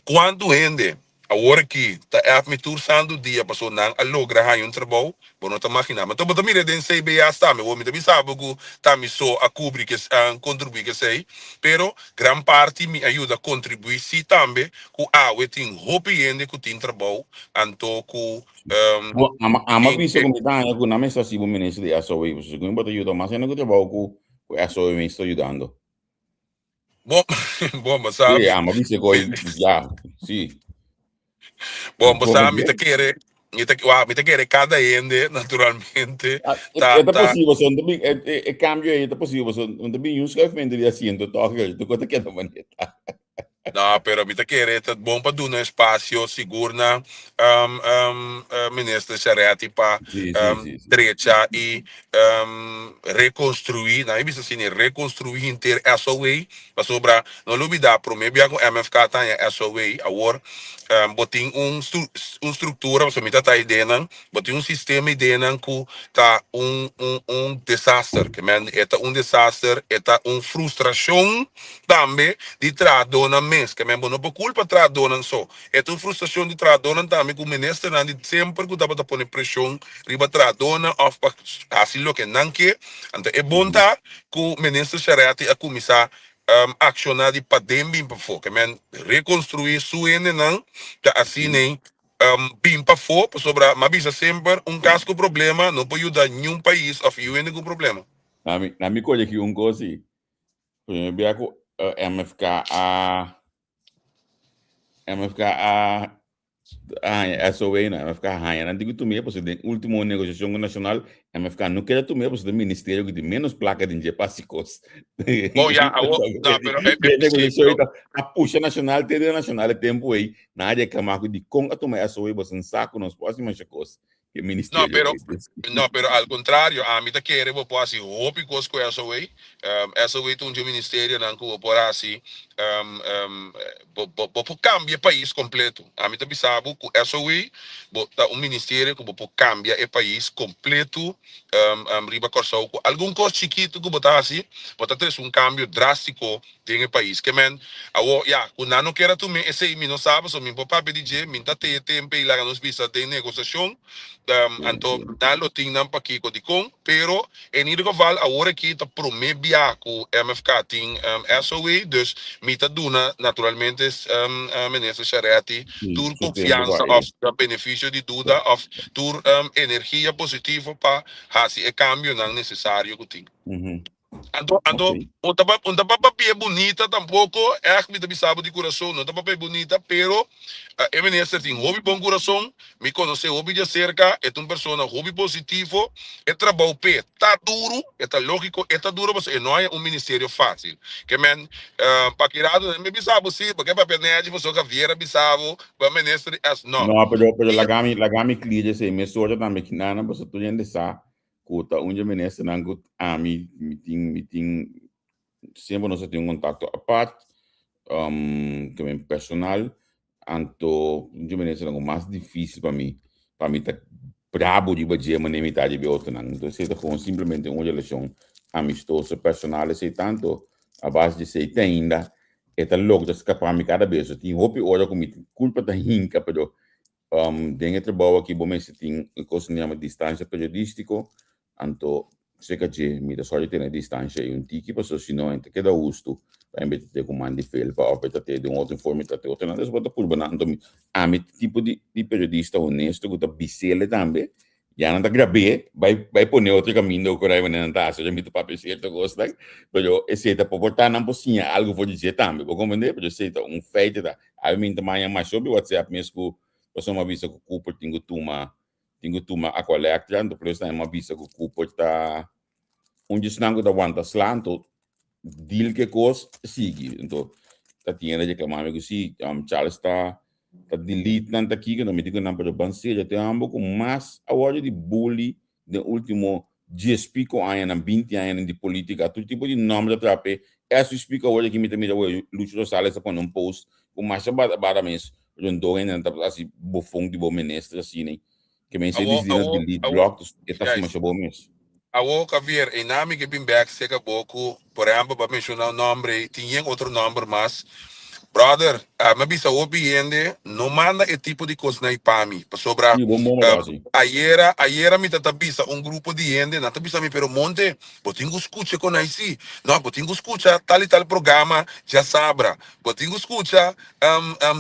Kuantu hende awor aki ta app mi tur santu dia paso nan a logra haña un trabou? Bo no ta maginá. Anto bo ta mira den CBS tambe. Bo mi ta bisa bo ku ta mi so a kubri kes a kontribuí kesei, pero gran parti mi a yuda kontribuí si tambe ku awe tin hopi hende ku tin trabou anto ku Bo ama ama tin bisa e ku mi ta haña ku nan mester hasi bo minister di SOE pasobra segun bo ta yuda mas hende ku trabou ku ku SOE mes ta yudando. Bon, bon, bo sa. Sí, ama bisa koi, ya, sí. Bon, bo sa, mi ta kere, mi ta, wa, mi ta kere kada hende, naturalmente. Ah, Ta, e ta ta, posibel, so, no e, e, e cambio ei ta posibel, so, no ta bin un schuifmente di asiento toch, tu kota keda maneta. No, pero mi ta kere ta bon pa duna espacio sigur na um, um, eh, minister Charetti pa Sí, sí, um, sí, sí. drecha y um, reconstruí, na mi bisa asina, reconstruí henter SOA, pasobra no lubida, prome bia ku MFK ta haña SOA, awor Bo tin un un struktura, pasobra mi ta ta ideanan, bo tin un sistema ideanan ku ta un un un desaster. Ke men e ta un desaster, e ta un frustrashon tambe di trahadónan mes. Ke men bo no por kulpa trahadónan so. E ta un frustrashon di trahadónan tambe ku ministernan di semper ku tabata pone preshon riba trahadónan òf pa hasi loke nan ke. Anto e bon ta ku minister Charetti a kuminsá akshoná di paden bin pafó. Ke men rekonstruí su hendenan ta asina ei bin pafó pasobra m'a bisa semper un kas ku problema no por yuda niun pais òf yu hende ku problema. Na mi kolle ki un kos si. Primer bia ku MFK a MFK a haña SOA na MFK haña nan tin ku tum'é pasobra den último negosiashon ku Nashonal MFK no keda tum'é pasobra ta ministerio ku tin ménos plaka den dje pa hasi kos. Bon ya awo no pero e Den si negosiashon pero ei ta a pusha Nashonal te den Nashonal e tempu ei nan a reklamá ku dikon a tuma SOA boso no sa ku nos por hasi masha kos. E No, ministerio pero, ei des. no, pero al contrario, ami ta kere bo por hasi hopi kos ku SOA. SOA ta un dje ministerionan ku bo por hasi, bo, bo, bo por kambia e pais kompleto. Ami ta bisa bo ku SOA bo ta un ministerio ku bo por kambia e pais kompleto, riba Kòrsou. Ku algun kos chikitu ku bo ta hasi, bo ta trese un kambio drástiko den e pais. Ke men, awor, ya, ku nan no kier a tum'é esei mi no sa, pasobra mi por papia di dje, mi ta teye tempu ei laga nos bisa den negosiashon, anto nan lo tin nan pakiko dikon, pero en ieder geval awor aki ta promé bia ku MFK tin SOE, dus mi ta duna naturalmente Minister Charetti tur konfiansa òf benefisio di duda òf tur energia positivo pa hasi e kambionan nesesario ku tin. Anto, anto, Ok. un ta pa, un ta pa papia bunita tampoco, echt mi ta bisa bo di curason, no ta papia bunita, pero eh, e minister tin hopi bon curason, mi conoce hopi di acerca, e ta un persona hopi positivo, e trabou p'e ta duro, e ta logico, e ta duro pasobra e no haya un ministerio facil. Ke men, eh, Pakirado, mi bisa bo si, bo ke papia nechi pasobra Javier a bisa bo, bo minister di es, no. No, pero, pero Tin, lagami, lagami clear esei, mesora tambe kinana, pasobra tur hende sa ku ta un dje ministernan ku ami mi tin mi tin semper nos a tin un kontakto apart um, ke men personal anto un dje ministernan ku mas difisil pa mi pa mi ta brabo riba dje manera mi ta riba e otronan entonces esei ta gewoon simplemente un relashon amistoso personal esei tanto a base di esei te ainda e ta logra skapa mi kada bes tin hopi ora ku mi kulpa ta hinka pero Den e trabou aki bo mester tin e kos nan yama distansha periodístiko, anto serka dje mi ta sòri tene distansha ei un tiki pasobra si no e ta keda hustu pa en bes ta te ku man di felpa òf e ta te den otro informe ta te otro nan bo ta purba nan anto mi ami ta tipo di di periodista honesto ku ta bis'el tambe ya nan ta grab'é bai bai pone otro kaminda ku korai manera nan ta hasi mi ta papia sierto kosnan pero esei ta por ta nan por siña algu for di dje tambe bo komprende pero esei ta un feite ta Abi mi ta maña masha hopi WhatsApp mes ku pasobra mi a bisa ku Cooper tin ku tuma tin ku tuma Aqualectra anto plus tambe mi a bisa ku Cooper ta un di esnan ku ta wanta sla anto deal ku e kos sigui anto ta tin hende reklama mi ku si Charles ta ta delete nan ta kiko anto mi di ku nan pero ban serio te homber ku mas a wòrdu di bully den ultimo dies pico añanan, binti añanan di politica, tur tipo di nomber ta traha p'e. As we speak awor aki mi ta mira awor Lucho Rosales a pone un post ku masha bara mes rondó hendenan ta hasi bofon di bo minister asina. Ke men esei Awor, disdi na awor, delete awor, blog, dus e ta hasi guys, masha bo mes. Awor, Javier, einan mi ke bin bek serka bo ku, por ehempel, bo a menshoná un nomber ei, tin yen otro nomber mas. Brother, mi a bisa hopi hende, no manda e tipo di kosnan ei pa mi, pasobra Sí, bon bon bo ta hasi. ayera, ayera mi ta ta bisa un grupo di hende, nan ta bisa mi, pero Monte, bo tin ku skucha kon ei sí. No, bo tin ku skucha tal i tal programa djasabra. Bo tin ku skucha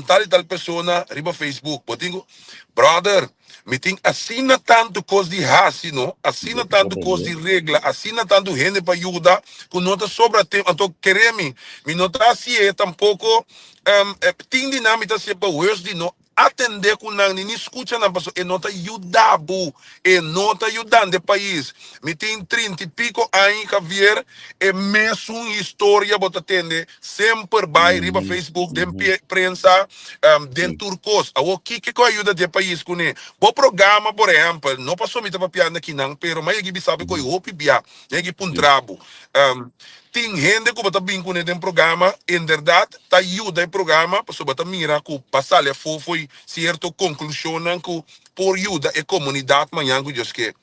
tal i tal persona riba Facebook. Bo tin ku, brother, Mi tin asina tantu kos di hasi, no? Asina tantu kos di regla, asina tantu hende pa yuda, ku no ta sobra tempu. Anto, kere mi, mi no ta hasié tampoko. Tin di nan mi ta hasié bewust di no atendé ku nan ni ni skucha nan, pasobra e no ta yuda bo, e no ta yudando e pais. Mi tin trinta i piko aña, Javier, e mesun historia bo ta tende semper bai riba Facebook, den prensa, den tur kos. Awor kiko ku a yuda di e pais kuné? Bo programa por ehèmpel, no pasobra mi ta papiando akinan, pero mi a yegi bisa bo ku e hopi bia, mi a yegi puntra bo. Tin hende ku bo ta bin kuné den programa, inderdat ta yuda e programa pasobra bo ta mira ku pa sali afó fo'i sierto konklushonnan ku por yuda e komunidat mañan ku Dios ke.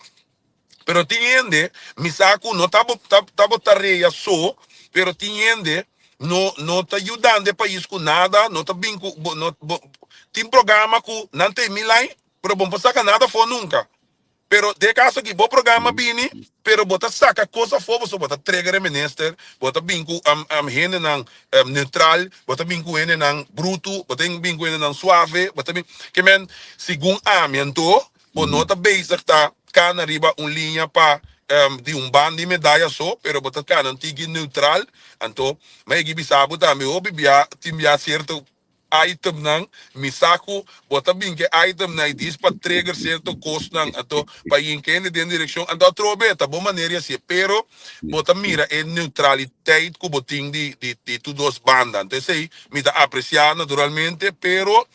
Pero tin hende, mi sa ku no ta bo ta bo tarea so, pero tin hende no no ta yudando e pais ku nada, no ta bin ku bo no bo tin programa ku nan ta e mil ai, pero bo no por saka nada afó nunka. Pero den e kaso aki bo programa bini, pero bo ta saka kos afó pasobra bo ta trigger e minister, bo ta bin ku hendenan neutral, bo ta bin ku hendenan brutu, bo ta bin ku hendenan suave, bo ta bin, ke men segun ami anto bo no ta bezig ta kana riba un liña pa di un banda di medaya so, pero bo ta kana un tiki neutral, anto mi a yegi bisa bo tambe hopi bia tin bia sierto itemnan, mi sa ku bo ta bin ke itemnan i dis pa trigger sierto kosnan, anto pa yinka hende den direkshon, anto atrobe ta bo manera di hasié, pero bo ta mira e neutraliteit ku bo tin di di di tur dos banda, anto esei mi ta apresiá naturalmente, pero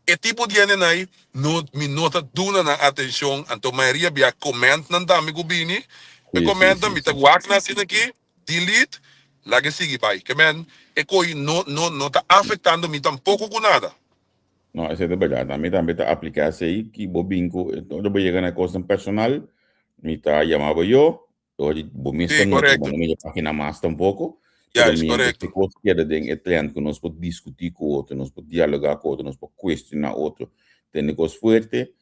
e tipo di hendenan ei no mi no ta duna nan atenshon, anto mayoria bia commentnan tambe ku bini, e commentnan mi ta wak nan asina aki. Delete, laga e sigui bai. Ke men, e koi no no no ta afektando mi tampoko ku nada. No, esei ta bèrdat. Ami tambe ta apliká esei ki bo bin ku ora bo yega na e kosnan personal, mi ta yama bo yo, ora di bo mes ta Sí, nota ku bo korekto. no mira página mas tampoko, pero Juist, mientras korekto. e kos keda den e trend ku nos por diskutí ku otro, nos por dialogá ku otro, nos por kuestioná otro, tende kos fuerte,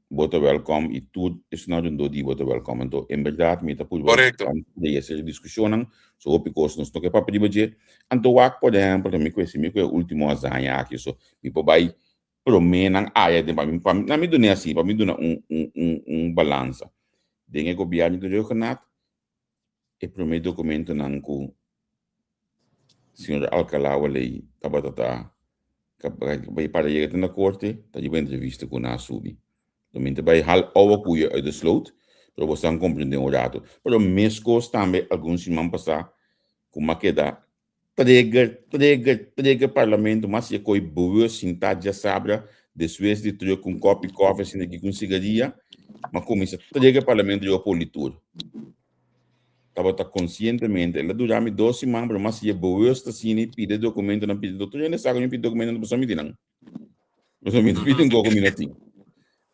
Bo ta wèlkòm i tur esnan rondó di bo ta wèlkòm. Anto, en bèrdat mi ta purba Korekto. di esei diskushonnan. So hopi kos nos no ke papia riba dje. Anto wak, por ehèmpel, ta mi ku esi mi ku e último hazaña aki so mi por bai promé nan aya den pa mi pa mi na mi dun'é asi pa mi duna un un un un balansa. Den e gobièrnu di Rhuggenaath e promé dokumentonan ku Señor Alcalá Waley tabata ta bai para yega te na korte ta riba entrevista ku nan a subi. Lo mi ta bai hal awa kuya uit de sloot, pero bo san komprendé un rato. Pero meskos tambe algun siman pasá ku m'a keda trigger, trigger, trigger parlamento mas si e koi bewust sintá djasabra despues di truk un kòpi kòfi asina aki ku un sigaria, m'a kuminsá trigger parlamento riba politur. Tabata konsientemente. El a dura mi dos siman, pero mas si e bewust asina i pidi e dokumentonan, pidi tur hende sa ku mi pidi dokumentonan, pasobra mi tin nan. Pasobra mi ta pidi un koko mi no tin.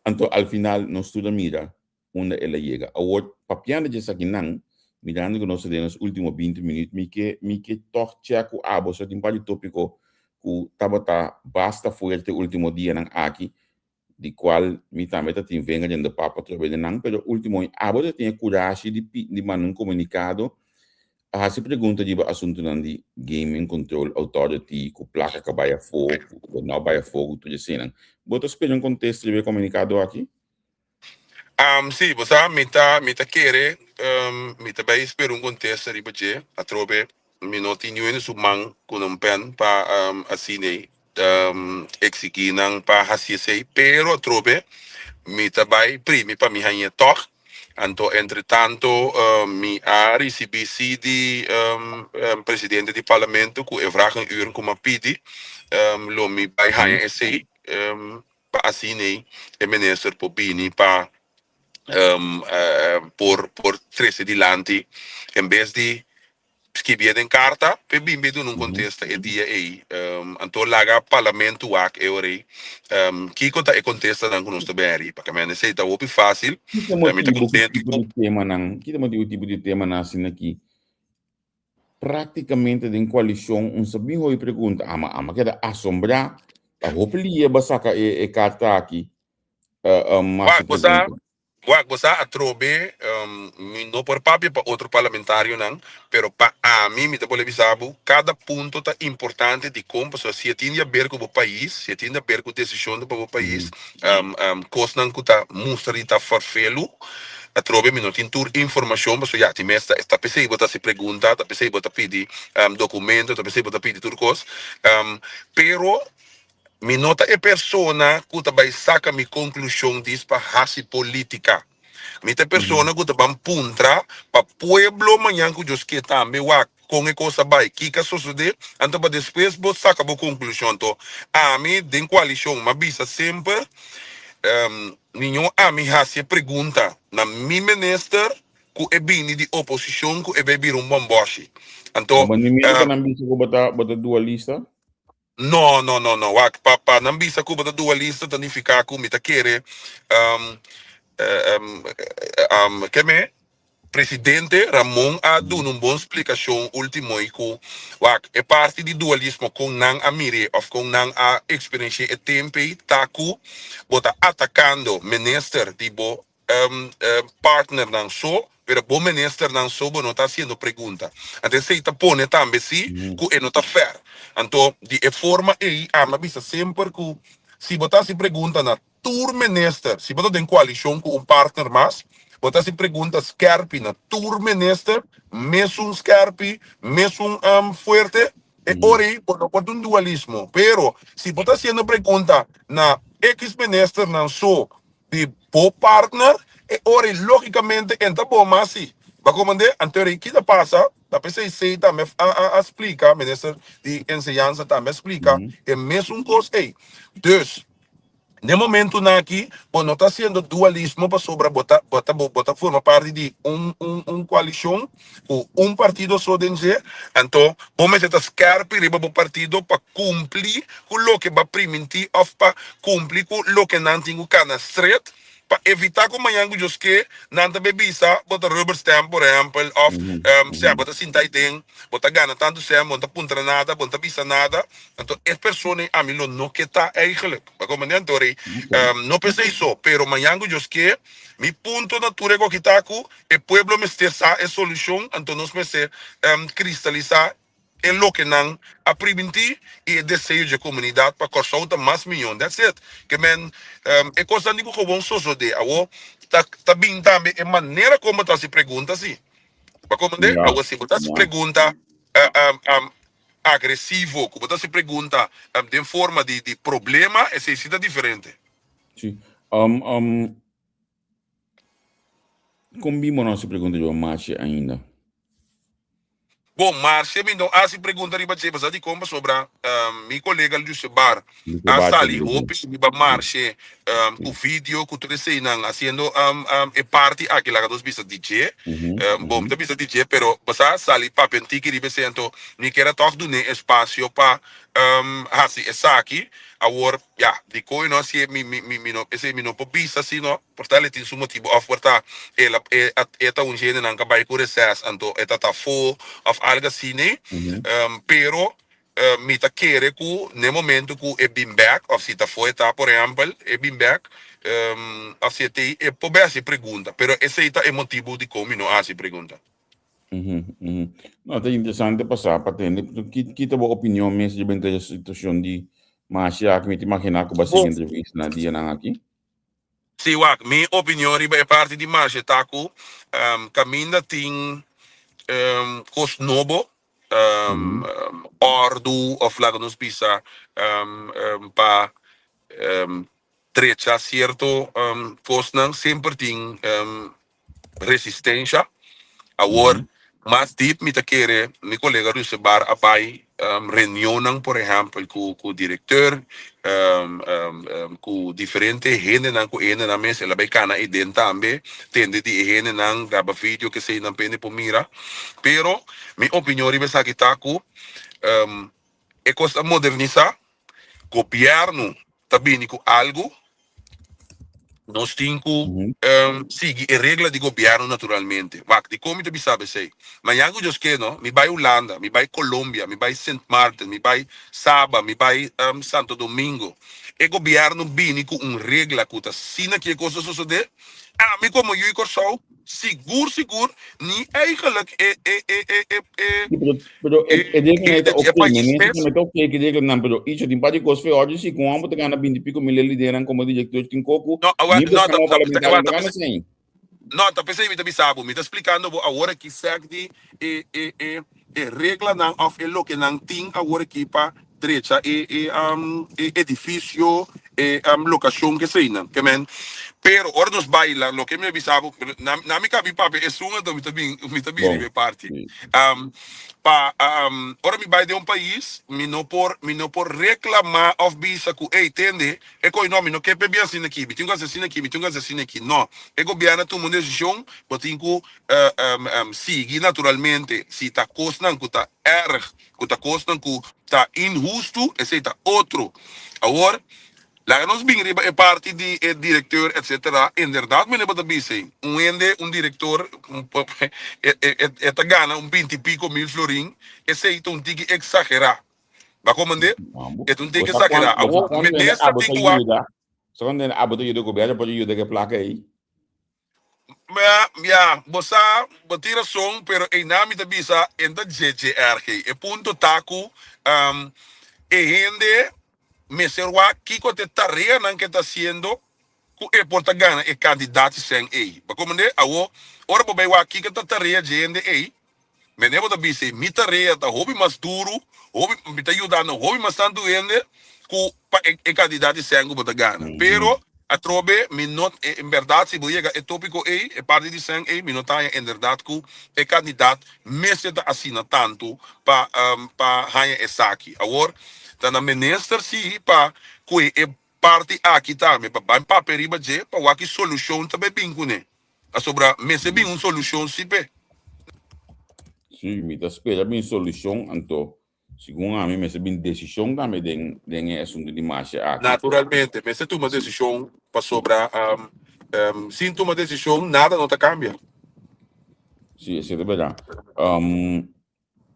Anto al final nos tur a mira unda el a yega. Awor, papiando dje esakinan, mirando ku nos ta den nos último binti minüt, mi ke mi ke tòg chèk ku abo so tin par di tópiko ku tabata basta fuerte último dianan aki, di kual mi tambe ta tin venga den de papa atrobe den nan, pero último abo ta tin e kurashi di pi di manda un komunikado a hasi pregunta riba asuntunan di Gaming Control Authority ku plaka ka bai afó, ku no bai afó, ku tur eseinan. Bo ta spera un kontesta riba e komunikado aki? Sí, bo sa, mi ta, mi ta kere, mi ta bai spera un kontesta riba dje. Atrobe mi no tin niun hende su man ku nan pen pa asina ei eksigí nan pa hasi esei, pero atrobe mi ta bai primi pa mi hañ'é tòg. Anto entretanto mi a risibí sí di presidente di parlamento ku e vragenuur ku mi a pidi lo mi bai haña esei. Pa asina e minister por bini pa por por trece dilanti en bes di skibié den carta p'e bin bin duna un contesta e dia ei. Anto laga parlamento wak e ora ei kiko ta e contestanan ku nos ta bini ariba. Pasobra esei ta hopi fácil. Ki ta Mi ta motibu ku contento tipo ku di temanan, ki ta motibu tipo di temanan asina ki Práktikamente den koalishon un sa bin hopi pregunta, ama ama keda asombrá, ta hopi lihe bo a saka e karta aki mas Wak, su bo sa, pregunta. wak, bo sa atrobe, mi no por papia pa otro parlamentarionan, pero pa ami mi ta por bisa bo, kada punto ta importante dikon, pasobra si e tin di haber ku bo pais, si e tin di haber ku desishonnan pa bo pais, kosnan ku ta mustra di ta ferfelu, Atrobe mi no tin tur informacion pasobra ya tin mes ta ta pesey bo ta haci pregunta, ta pesey bo ta pidi documento, ta pesey bo ta pidi tur cos. Pero mi no ta e persona cu ta bay saca mi conclusion dis pa haci politica. Mi ta e persona cu ta ban puntra pa pueblo mañan cu Dios ke tambe wak con e cos a bay, kico a sosode, anto pa despues bo saca bo conclusion. Anto ami den coalicion m'a bisa semper, Niño ami haci e pregunta na mi minister. ku e bini di oposishon ku e bai bira un bòmbòshi. Ma Anto, bo ni miedu pa nan bisa ku bo ta bo ta dualista? No, no, no, no. Wak, pa pa nan bisa ku bo ta dualista ta nifiká ku mi ta kere ke me presidente Ramon a duna un bon splikashon último i ku wak e parti di dualismo kon nan a mir'é òf kon nan a eksperensh'é e tempu ei ta ku bo ta atakando minister di bo partnernan so, pero bo ministernan so bo no ta haciendo pregunta. Anto esey ta pone tambe si cu e no ta fair. Anto di e forma ey ami a bisa semper cu si bo ta haci pregunta na tur minister, si bo ta den coalicion cu un partner mas, bo ta haci pregunta skerpi na tur minister, mesun skerpi, mesun fuerte, e ora ey bo no por ta un dualismo. Pero si bo ta haciendo pregunta na X ministernan so, di bo partner, e ora ei logicamente en ta bo mas si. Bo a comprende? Anto ora ei ki ta pasa? Ta p'esei sei tambe a a a splica, minister di enseñansa tambe a splica e mesun cos ei. Dus, n'e momentonan aki bo no ta haciendo dualismo pasobra bo ta bo ta bo ta forma parti di un un un coalicion cu un partido so den dje, anto bo mester ta skerpi riba bo partido pa cumpli cu loke bo a priminti of pa cumpli cu loke nan tin cu cana stret pa evita cu mañan cu Dios ke nan ta bay bisa bo ta rubber stamp por ehempel of sea bo ta sinta ahi den bo ta gana tanto cen bo no ta puntra nada bo no ta bisa nada anto e persona ey ami lo no ke ta eigenlijk bo a comprende anto rey no p'esey so pero mañan cu Dios ke mi punto na tur e cu aki ta cu E pueblo mester sa e solucion, anto nos mester cristalisa e loke nan a primintí i e deseo dje comunidad pa Kòrsou ta mas miyon. That's it. Ke men e cosnan di cu gewoon sosode. Awo ta ta bin tambe e manera con bo ta haci pregunta si. Bo a comprende? Awo si bo ta haci pregunta agresivo, cu bo ta haci pregunta den forma di di problema, esei si ta diferente. Si. Kon bin bo no hasi pregunta riba Marcia ainda? Bon, Marcia mi no hasi pregunta riba dje, pasobra dikon? Pasobra mi kolega Lucebar a sali hopi riba Marcia ku video, ku tur eseinan, hasiendo e parti aki laga nos bisa di dje. Bon, mi ta bisa di dje, pero bo sa sali papia un tiki riba esei, anto mi kier a tòg dun'é espasio pa hasi esaki. Awor, ya, dikon e no hasié mi mi mi no esei mi no por bisa sino por ta el tin su motibu òf por ta el a e a e ta un hendenan ka bai ku reses anto e ta ta afó òf algu asina pero mi ta kere ku n'e momento ku e bin bèk òf si ta afó e ta por ehèmpel e bin bèk òf si e t'ei e por bai hasi pregunta pero esei ta e motibu dikon mi no a hasi pregunta. No, ta interesante pa sa, pa tende. Ki, ki ta bo opinion mes riba e situacion di Marcia aki? Mi ta imagina ku bo a sigui entrevista na dianan aki. Sí, wak, mi opinion riba e parti di Marcia ta ku kaminda tin kos nobo, òrdu òf laga nos bisa pa drecha sierto kosnan, semper tin resistensha. Awor, mas diep mi ta kere mi kolega Rusebar a bai reunionnan, por ehèmpel, ku ku direkteur, ku diferente hendenan, ku e hendenan mes. El a bai kana eiden tambe, tende di e hendenan, graba video, keseinan pa hende por mira. Pero mi opinion riba esaki ta ku e kos ta modernisá, gobièrnu ta bini ku algu, nos tin ku sigui e regla di gobièrnu naturalmente. Wak, dikon mi ta bisa bo esei? Mañan ku Dios ke no, mi bai Hulanda, mi bai Colombia, mi bai Sint Maarten, mi bai Saba, mi bai Santo Domingo. E gobièrnu bini ku un regla ku ta asina ki e kos ta sosodé, ami komo yu di Kòrsou, Sigur sigur ni eigenlijk e e e e e e Sí, pero, pero e, e e regla e ta e oké, país men mes. ta oké que regla nan, pero icho tin par di kos fe ordi si con amo ta gana 20 pico mil lideran como director tin koku, No, awa, ni no, busca ta, mo ta, ta, parlamentario awa, ta ta, gana sen. no, ta p'esei mi ta bisa bo, mi ta splikando bo awor aki sek di e e e e reglanan of e loke nan tin awor aki pa drecha e e um, e edifisio, e lokashon ku eseinan. Ke men, pero ora nos baila, loke mi a bisa bo, na na mi kabi papia esun anto mi ta bin mi ta bin Bon, riba e parti. sí. Pa ora mi bai den un pais, mi no por mi no por reklamá òf bisa ku ey tende e koi no mi no ke p'e bin asina aki, mi tin ku hasi asina aki, mi tin ku hasi asina aki. No, e gobièrnu a tuma un desishon, bo tin ku sigui naturalmente. Si ta kosnan ku ta erg, ku ta kosnan ku ta inhustu, esei ta otro. Awor, laga nos bin riba e parti di e direkteur etsetera. Inderdat mene bo ta bisa ei, un hende, un direktor, e ta gana un binti piko mil florin, esei ta un tiki eksagerá. Bo a komprendé? E ta un tiki eksagerá. Awor, minister tin ku wak. Bo sa kuantu hende abo ta yuda gobièrnu por yuda ku e plaka ei? Ya, ya, bo sa, bo tin rason, pero einan mi ta bisa en ta dje-dje-erg. E punto ta ku e hende mester wak kiko ta e tareanan ku e ta hasiendo ku e por ta gana e kantidat di sèn ei. Bo a komprendé? Awor, ora bo bai wak kiko ta tarea dje hende ei, Mene bo ta bisa, mi tarea ta hopi mas duru, hopi, mi ta yudando hopi mas tantu hende ku pa e, e kantidat di sèn ku bo ta gana. Pero atrobe mi no, en bèrdat si bo yega e tópiko ei, e parti di sèn ei, mi no ta haña inderdat ku e kantidat mester ta asina tantu pa pa haña esaki. Awor ta na minister si pa kue e parti aki tambe, pa bai papia riba dje pa wak ki solushon ta bai bin kuné. Pasobra mester bin un solucion si p'e. Si, mi ta spera bin solucion, anto segun ami mester bin decision tambe den den e asunto di masha aki. Naturalmente, mester tuma decision pasobra sin tuma decision nada no ta cambia. Si, esei ta berdad.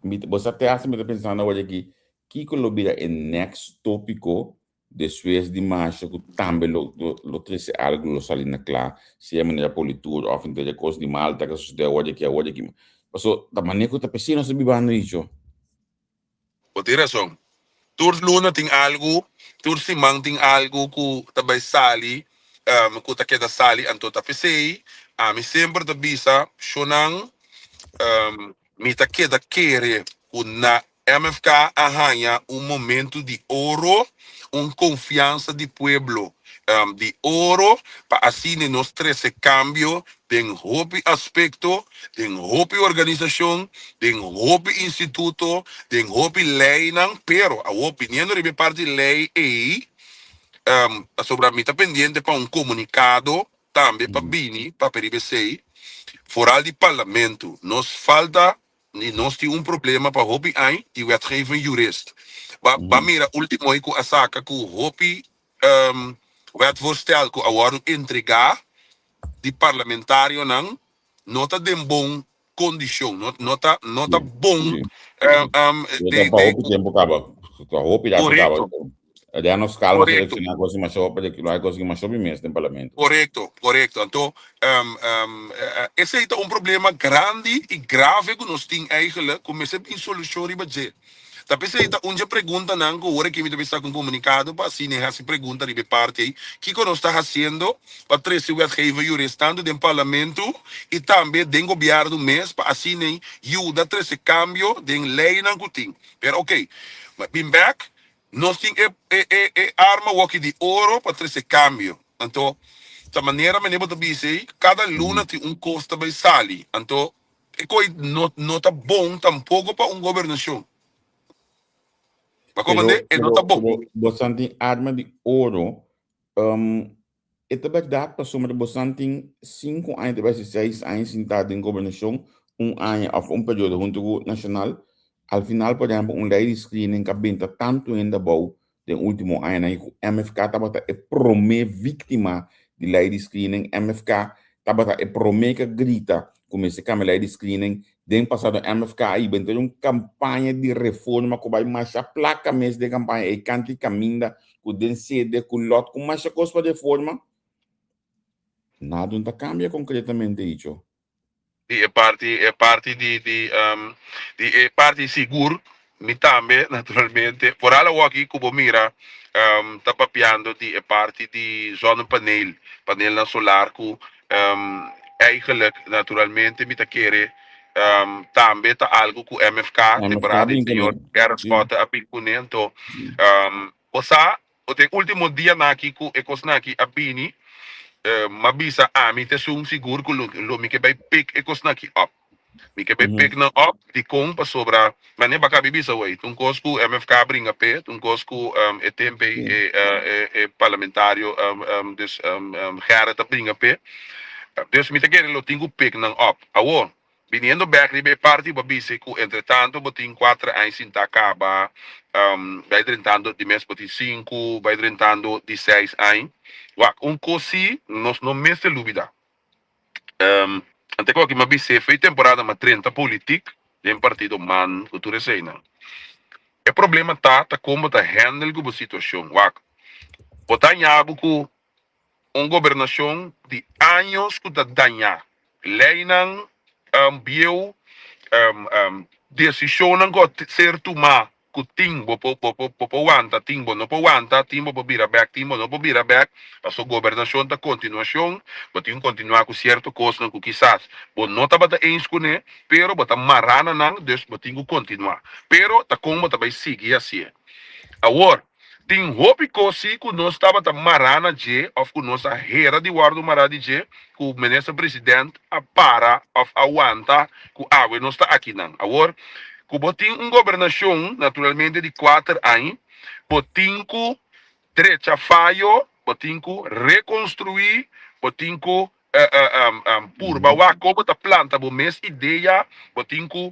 Mi ta, bo sa te hasta mi ta pensando awor aki, kiko lo bira e next topico Despues di masha ku tambe lo lo trese algu lo sali na kla, sea manera politur òf henter e kos di mal ta ka sosodé awor di aki awor di aki. Paso ta manera ku ta p'esei nos ta bibando dicho. Bo tin rason. Tur luna tin algu, tur siman tin algu ku ta bai sali, ku ta keda sali. Anto ta p'esei ami semper ta bisa shownan, Mi ta keda kere ku na MFK a haña un momento di oro, un konfiansa di pueblo di oro pa asina nos trese kambio den hopi aspekto, den hopi organisashon, den hopi instituto, den hopi leinan. Pero awor biniendo riba e parti lei ei, pasobra mi ta pendiente pa un komunikado tambe pa bini papia riba esei, foral di parlamento. Nos falta i nos tin un problema pa hopi añ di wetgevend jurist. Ba ba mira ultimo ei ku a saka ku hopi wetvoorstel ku a wòrdu entregá di parlamentarionan no ta den bon kondishon, no no ta no ta bon de de hopi tempo kaba hopi rato kaba ya nos kalma selecciona cosa mas hopi de kilo cosa mas hopi mes den parlamento. Korekto, korekto. Anto esei ta un problema grandi i grave ku nos tin eigenlijk ku mester bin solushon riba dje. Ta p'esei ta un dje preguntanan ku ora ki mi ta bisa ku un komunikado pa asina e hasi pregunta riba e parti ei, kiko nos ta hasiendo pa trese wetgever jurist tantu den parlamento i tambe den gobièrnu mes pa asina ei yuda trese kambio den leinan ku tin. Pero oke, bin bèk, nos tin e e e e arma woki di oro pa trese kambio. Anto ta manera mene bo ta bisa ei, kada luna tin un kos ta bai sali. Anto E koe no, no ta bon tampoko pa un gobernashon. Pa Pero, komandé, e no ta pero, bon. pero bosan tin arma di oro. Um, e ta bèrdat pasobra bosan tin sinku aña, te bai si seis aña sintá den gobernashon, un aña òf un periodo huntu ku Nashonal. Al final, por ehèmpel, un lei di screening ka benta tantu hende abou den último añanan i ku MFK tabata e promé víktima di lei di screening. MFK tabata e promé ku a grita ku mester kambia lei di screening. Den pasado MFK a ibenta un kampaña di reforma ku bai masha plaka mes den kampaña ei kanti kaminda ku den sede ku lòt ku masha kos pa reforma. Nada no ta kambia konkretamente icho. Di e parti e parti di di di e parti sigur mi tambe naturalmente foral awoki ku bo mira ta papiando di e parti di zonnepaneel panelnan solar ku eigenlijk naturalmente mi ta kere tambe ta algu ku MFK MFK temporada di bin señor kuné. Gerrit Sí. Schotte a bin kuné anto bo sa. Den último dianan aki ku e kosnan aki a bini, m'a bisa ami ta esun sigur ku lo mi ke bai pick e kosnan aki op. Mi ke bai pick nan op, dikon? Pasobra manera bo a kabi bisa wey, ta un kos ku MFK a bringa p'e, ta un kos ku e tempu ei e parlamentario dus Gerrit a bringa p'e. Dus mi ta kere lo tin ku pick nan op. Awor, Biniendo bek riba e parti bo a bisa ku entretanto bo tin kuater aña sinta kaba, bai drentando di mes bo tin sinku, bai drentando di seis aña. Wak, un kos si nos no mester lubida. Ante ku aki mi a bis'é fe temporada mi a drenta politik den partido man ku tur eseinan. E problema ta ta kon bo ta handle ku bo situashon. Wak, bo ta haña bo ku un gobernashon di años ku ta dañá, leinan bieu, desishonnan ku a ser tumá ku tin bo por bo por bo por wanta, tin bo no por wanta, tin bo por bira bèk, tin bo no por bira bèk, pasobra gobernashon ta kontinuashon, bo tin ku kontinuá ku sierto kosnan ku kisas bo no tabata eens kuné, pero bo ta mará na nan, dus bo tin ku kontinuá. Pero ta kon bo ta bai sigui hasié. Awor, tin hopi kos si ku nos tabata mará na dje òf ku nos a hera di wòrdu mará di dje ku Minister President a para òf a wanta ku awe nos ta akinan. Awor, ku bo tin un gobernashon naturalmente di kuater aña, bo tin ku drecha fayo, bo tin ku rekonstruí, bo tin ku purba wak kon bo ta planta bo mes idea, bo tin ku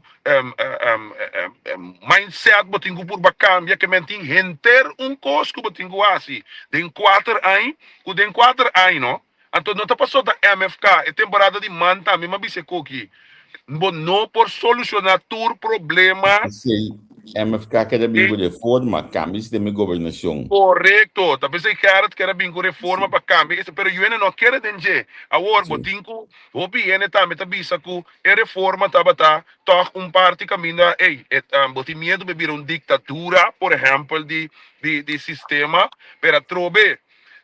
mindset bo tin ku purba kambia, ke men tin henter un kos ku bo tin ku hasi den kuater aña, ku den kuater aña no, anto no ta paso ta MFK, e temporada di man tambe mi a bisa e koki, bo no por solushoná tur problema. Esei MFK keda bin ku reforma, kambia sistema di gobernashon. Korekto, ta p'esei Gerrit ker a bin ku reforma pa kambia esei, pero yuene no kere den dje. Awor bo tin ku, hopi hende tambe ta bisa ku e reforma tabata tòg un parti kaminda, ey, e bo tin miedu pa e bira un diktadura, por ehèmpel, di di sistema, pero atrobe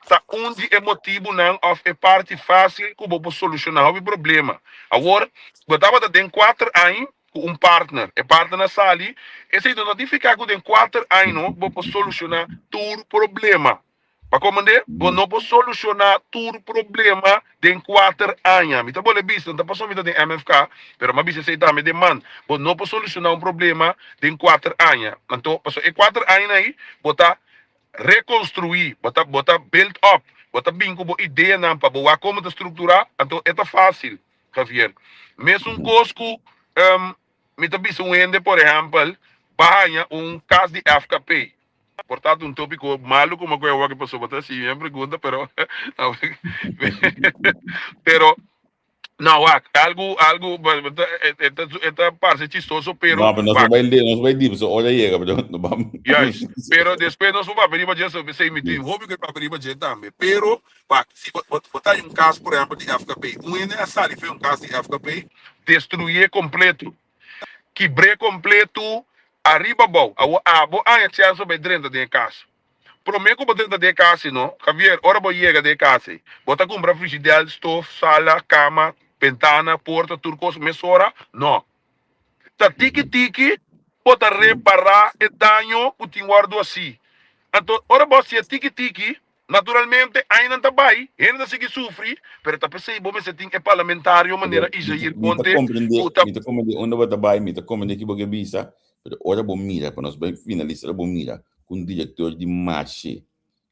ta un di e motibunan òf e parti fásil ku bo por solushoná hopi problema. Awor, bo tabata den kuater aña ku un partner, e partner a sali, esei no ta nifiká ku den kuater aña no bo por solushoná tur problema. Pa komprendé? Bo no por solushoná tur problema den kuater aña. Mi ta bolbe bisa, no ta pasobra mi ta den MFK, pero mi a bisa esei tambe den man. Bo no por solushoná un problema den kuater aña. Anto, pasobra e kuater añanan ei bo ta rekonstruí, bo ta bo ta build up, bo ta bin ku bo ideanan pa bo wak komo ta strukturá, anto e ta fásil, Javier. Mesun kos ku mi ta bisa un hende, por ehèmpel, bo a haña un kas di FKP. Por ta un tópiko malu ku mi a kohe awor pasobra bo ta hasi mi pregunta, pero pero No, wak, algu, algu, e ta, e ta parse chistoso, pero, No, pero nos wak. bai nos bai diep, so ora yega, pero no bam. Juist, pero despues nos por papia riba dje, so p'esei mi tin hopi ku e papia riba dje tambe. Pero, wak, si bo, bo, bo ta un kas, por ehèmpel, di FKP, un hende a sali for un kas di FKP, destruyé kompleto, kibr'é kompleto, ariba abou. Awor abo haña chèns pa bai drenta den e kas. Promé ku bo drenta den e kas ei no, Javier, ora bo yega den e kas ei, bo ta kumpra frigidèl, stof, sala, kama, bentana, porta, tur kos mesora? No. Ta tiki tiki bo ta repará e daño ku tin wòrdu hasí. Anto, ora bo hasié tiki tiki, naturalmente añanan ta bai, hende ta sigui sufri, pero ta p'esei bo mester tin e parlamentario manera Isair Mi ta Conte komprendé, ku ta mi ta komprendé unda bo ta bai, mi ta komprendé ki bo ke bisa, Pero ora bo mira, pa nos bai finalisa, ora bo mira ku un direktor di marshe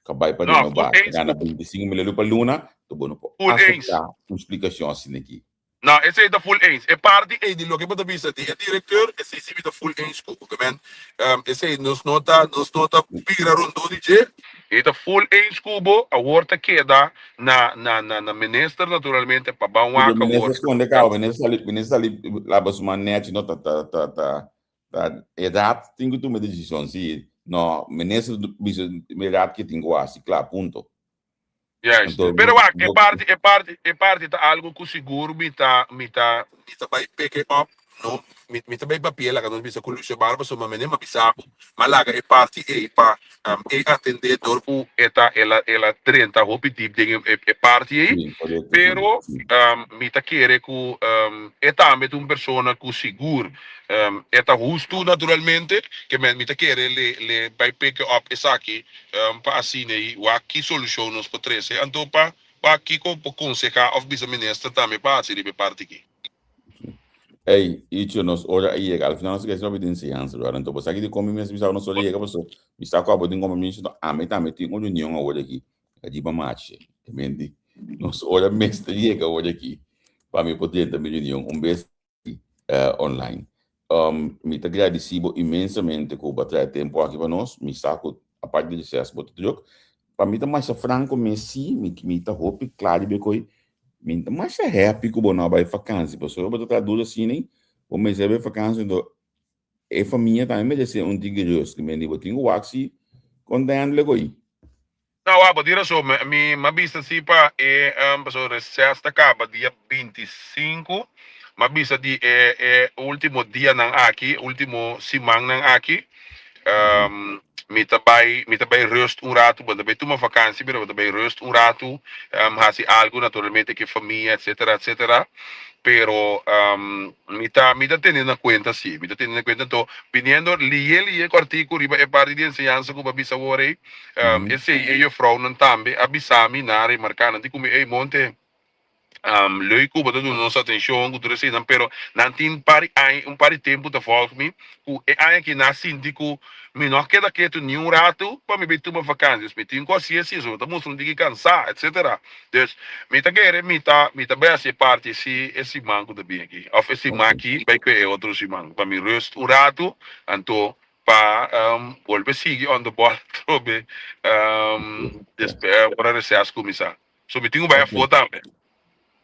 ka bai pa No, full renobá, ta eens gana ku. 25 mil euro pa luna, to bo no por Full eens. aseptá un splikashon asina aki. No, esei ta full eens. E parti ei di loke bo ta bisa di e direktor, esei si mi ta full eens ku bo. Ke men, esei nos no ta, nos no ta bira rondó di dje. E ta full eens ku bo. Awor ta keda na, na, na, na minister naturalmente pa ban Pero wak minister awor. skonde kaba, minister sali, minister sali laba su man nechi, no ta ta ta ta ta e raad tin ku tuma e desishon si no minister bisa e raad ke tin ku hasi kla punto. Juist. Anto Pero wak, e bo parti, e parti, e parti ta algo ku sigur mi ta, mi ta, mi ta bai pick it up, no? mi mi ta bai papia laga nos bisa ku Lucio Barba pasobra mene mi a bisa bo mi a laga e parti ei pa e atendé dor ku e ta el a el a drenta hopi dip den e e parti ei Sí, korekto, sí, pero sí. mi ta kere ku e tambe ta un persona ku sigur e ta hustu naturalmente ke men mi ta kere le le bai pick up esaki pa asina ei wak ki solushon nos por trese anto pa pa kiko por konsehá òf bisa minister tambe pa hasi riba e parti aki. Ey, Icho, nos ora a yega. Al final nos a keda sin papia di enseñansa, brother. Anto, bo sa ki di kon mi mes bisa ku nos ora yega, paso mi sa ku abo tin kompromiso, anto ami tambe tin un reunion awor aki. Allí pa mache. Te menti. Nos ora mester yega awor aki pa mi por drenta mi reunion un bes online. Mi ta gradisí bo inmensamente ku bo a trae tempu aki pa nos. Mi sa ku aparte di reces bo ta druk. Pa mi ta masha franko mes sí, mi mi ta hopi kla riba e koi. Mi ta masha happy ku bo no a bai fakansi pasobra bo ta traha duru asina ei, bo mester bai fakansi anto e famia tambe meresé un tiki rust. Ki mende bo tin ku wak si kon ta handle koi. No, wak, bo tin rason. Mi mi a bisa si pa e pasobra reces ta kaba dia 25. Mi a bisa di e e ultimo dianan aki, ultimo simannan aki, mi ta bai mi ta bai rust un ratu, bo ta bai tuma vakansi pero bo ta bai rust un ratu, hasi algu naturalmente ku e famia etcetera etcetera. Pero mi ta mi ta tene na kuenta si, mi ta tene na kuenta. Anto biniendo liye liye kòrtiku riba e parti di enseñansa ku bo a bisa awor ei, Esei e jufrounan tambe a bisa mi, nan a remarká, nan di ku mi, Ey, Monte, leuk ku bo ta duna nos atenshon ku tur eseinan, pero nan tin par di aña, un par di tempu ta vòlg mi, ku e aña aki nan a sinti ku mi no a keda ketu ni un ratu pa mi bai tuma vakansi. Dus mi tin ku hasi esei, so mi ta mustra un tiki kansá, etsetera. Dus mi ta kere mi ta mi ta bai hasi e parti si e siman ku ta bin aki, òf e siman aki bai ku e otro siman, pa mi rùst un ratu, anto pa bolbe sigui on the ball atrobe ora reces cuminsa. So mi tin cu bay afo tambe.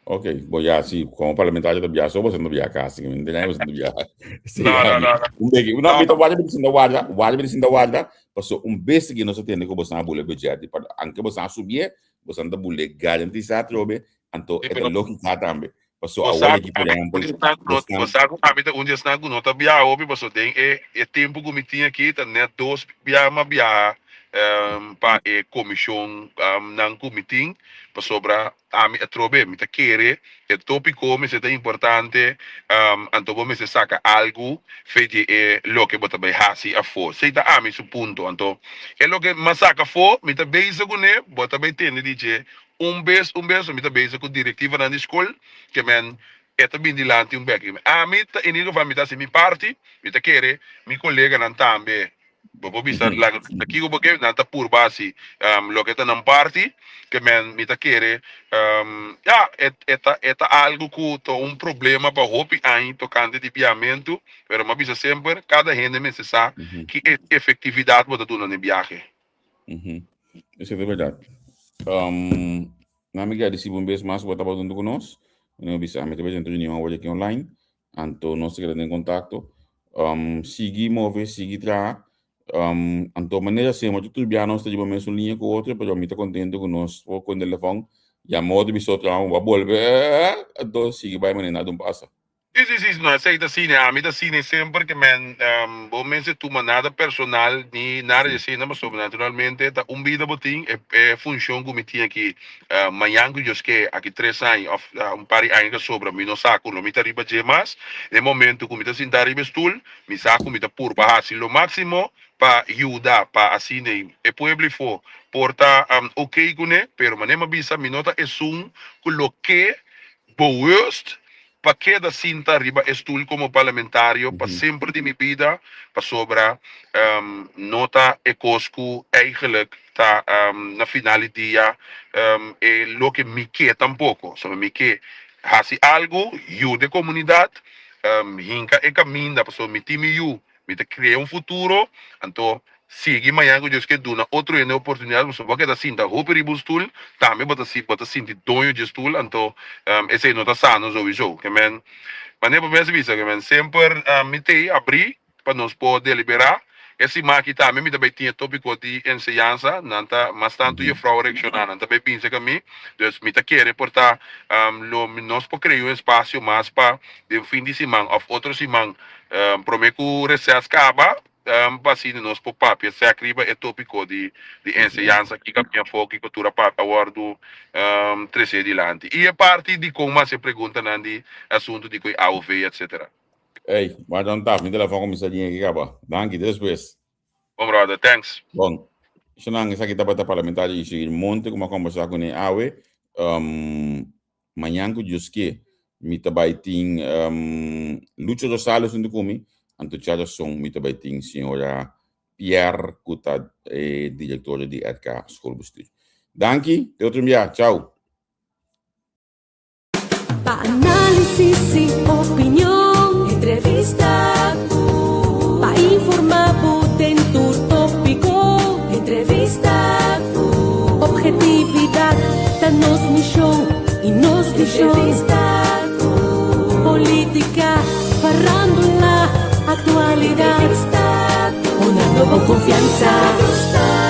Ok, bo ya si como parlamentario ta biaha so bo no biaha casi, mi no bo no biaha. Sí, no, no, no. Un beki, no, mi ta warda mi sinta warda, warda mi sinta warda, paso un bes que nos atende ku bo sa bule budget, pa anke bo sa subie, bo sa ta bule garantisa atrobe, anto e ta lógica tambe. Paso Bo awor sa aki, por ehempel, bo sa ku ami ta un di esnan ku no ta biaha hopi paso den e e tempu ku mi tin aki ta net dos biaha mi a biaha pa e komishon nan ku mi tin pasobra ami atrobe mi ta kere e topiko mester ta importante anto bo mester saka algu fe di e loke bo ta bai hasi afó esei ta ami su punto anto e loke mi a saka afó mi ta bezig kuné bo ta bai tende di dje Un bes un bes mi ta bezig ku direktivanan di skol ke men e ta bin dilanti un bek. Ami ta in ieder geval mi ta hasi mi parti, mi ta kere mi koleganan tambe bo por bisa laga ta kiko bo ke nan ta purba hasi loke ta nan parti ke men mi ta kere ya e ta e ta algu ku ta un problema pa hopi aña tokante di biahamentu pero mi a bisa semper kada hende mester sa ki efektividat bo ta duna na e biahe. Esei ta berdad. Um, na mi gradisi un bes mas bo tabata hunto ku nos. Mi bisa mi ta presente reunion awor aki online. Anto nos ta keda den kontakto. Um, sigui move, sigui traha. Um, anto manera semper tur tur bia nos ta riba mesun liña ku otro, pero mi ta kontento ku nos por kon telefòn, yama otro bisa otro, amo bo a bolbe, anto sigui bai manera nada un pasa. Sí, sí, sí, no, esei ta asina, ami ta asina semper ke men bo mester tuma nada personal ni nada di asina pasobra naturalmente ta un bida bo tin, e e funcion ku mi tin aki mañan ku Dios ke aki tres aña of un par di aña ta sobra mi no sa ku lo mi ta riba dje mas, den momento ku mi ta sinta riba e stul mi sa ku mi ta purba hasi lo maximo pa yuda pa asina e pueblo ifo por ta ok kuné, pero manera mi a bisa mi no ta esun ku lo ke bewust pa keda sinta riba e stul komo parlamentario pa semper di mi bida, pasobra no ta e kos ku eigenlijk ta na final di dia e loke mi ke tampoko. Pasobra mi ke hasi algu, yuda e komunidat, hinka e kaminda, pasobra mi tin mi yu Mi ta krea un futuro, anto sigui mañana ku Dios ke duna otro hende oportunidat, pasobra bo a keda sinta hopi riba un stul, tambe bo ta bo ta sinti doño dje stul, anto esei no ta sano souiso. Ke men, manera bo mes a bisa, ke men semper mi t'ei abrí pa nos por deliberá. E siman aki tambe mi ta bai tin e tópiko di enseñansa, nan ta mas tantu jefrou reakshoná, nan ta bai binse ku mi. Dus mi ta kere por ta lo nos por krea un espasio mas pa den fin di siman òf otro siman promé ku reses kaba pa asina nos por papia sèk riba e tópiko di di enseñansa kiko a bin afó, kiko tur a papia a wòrdu tresé dilanti. I e parti dikon mas e preguntanan di asuntu di ku e aov etsetera. Ey, maar dan taf, mi telefon kuminsá dien aki kaba. Danki, te despues. Bon brother, thanks. Bon. Esnan esaki tabata parlamentario Ishigir Monte ku mi a kombersá kuné awe. Um, mañan ku Dios ke, mi ta bai tin um, Lucho Rosales huntu ku mi, anto djarason mi ta bai tin señora Pierre ku ta e direktor di RK Schoolbestuur. Danki, te otro bia. Chao. Pa análisis y opinion, entrevista ku. Pa informa bo den tur tópiko, entrevista ku. Objetividad ta nos mishon y nos vishon. Entrevista ku. Polítika, farándula, aktualidat. Entrevista ku. Honrando bo konfiansa. Entrevista.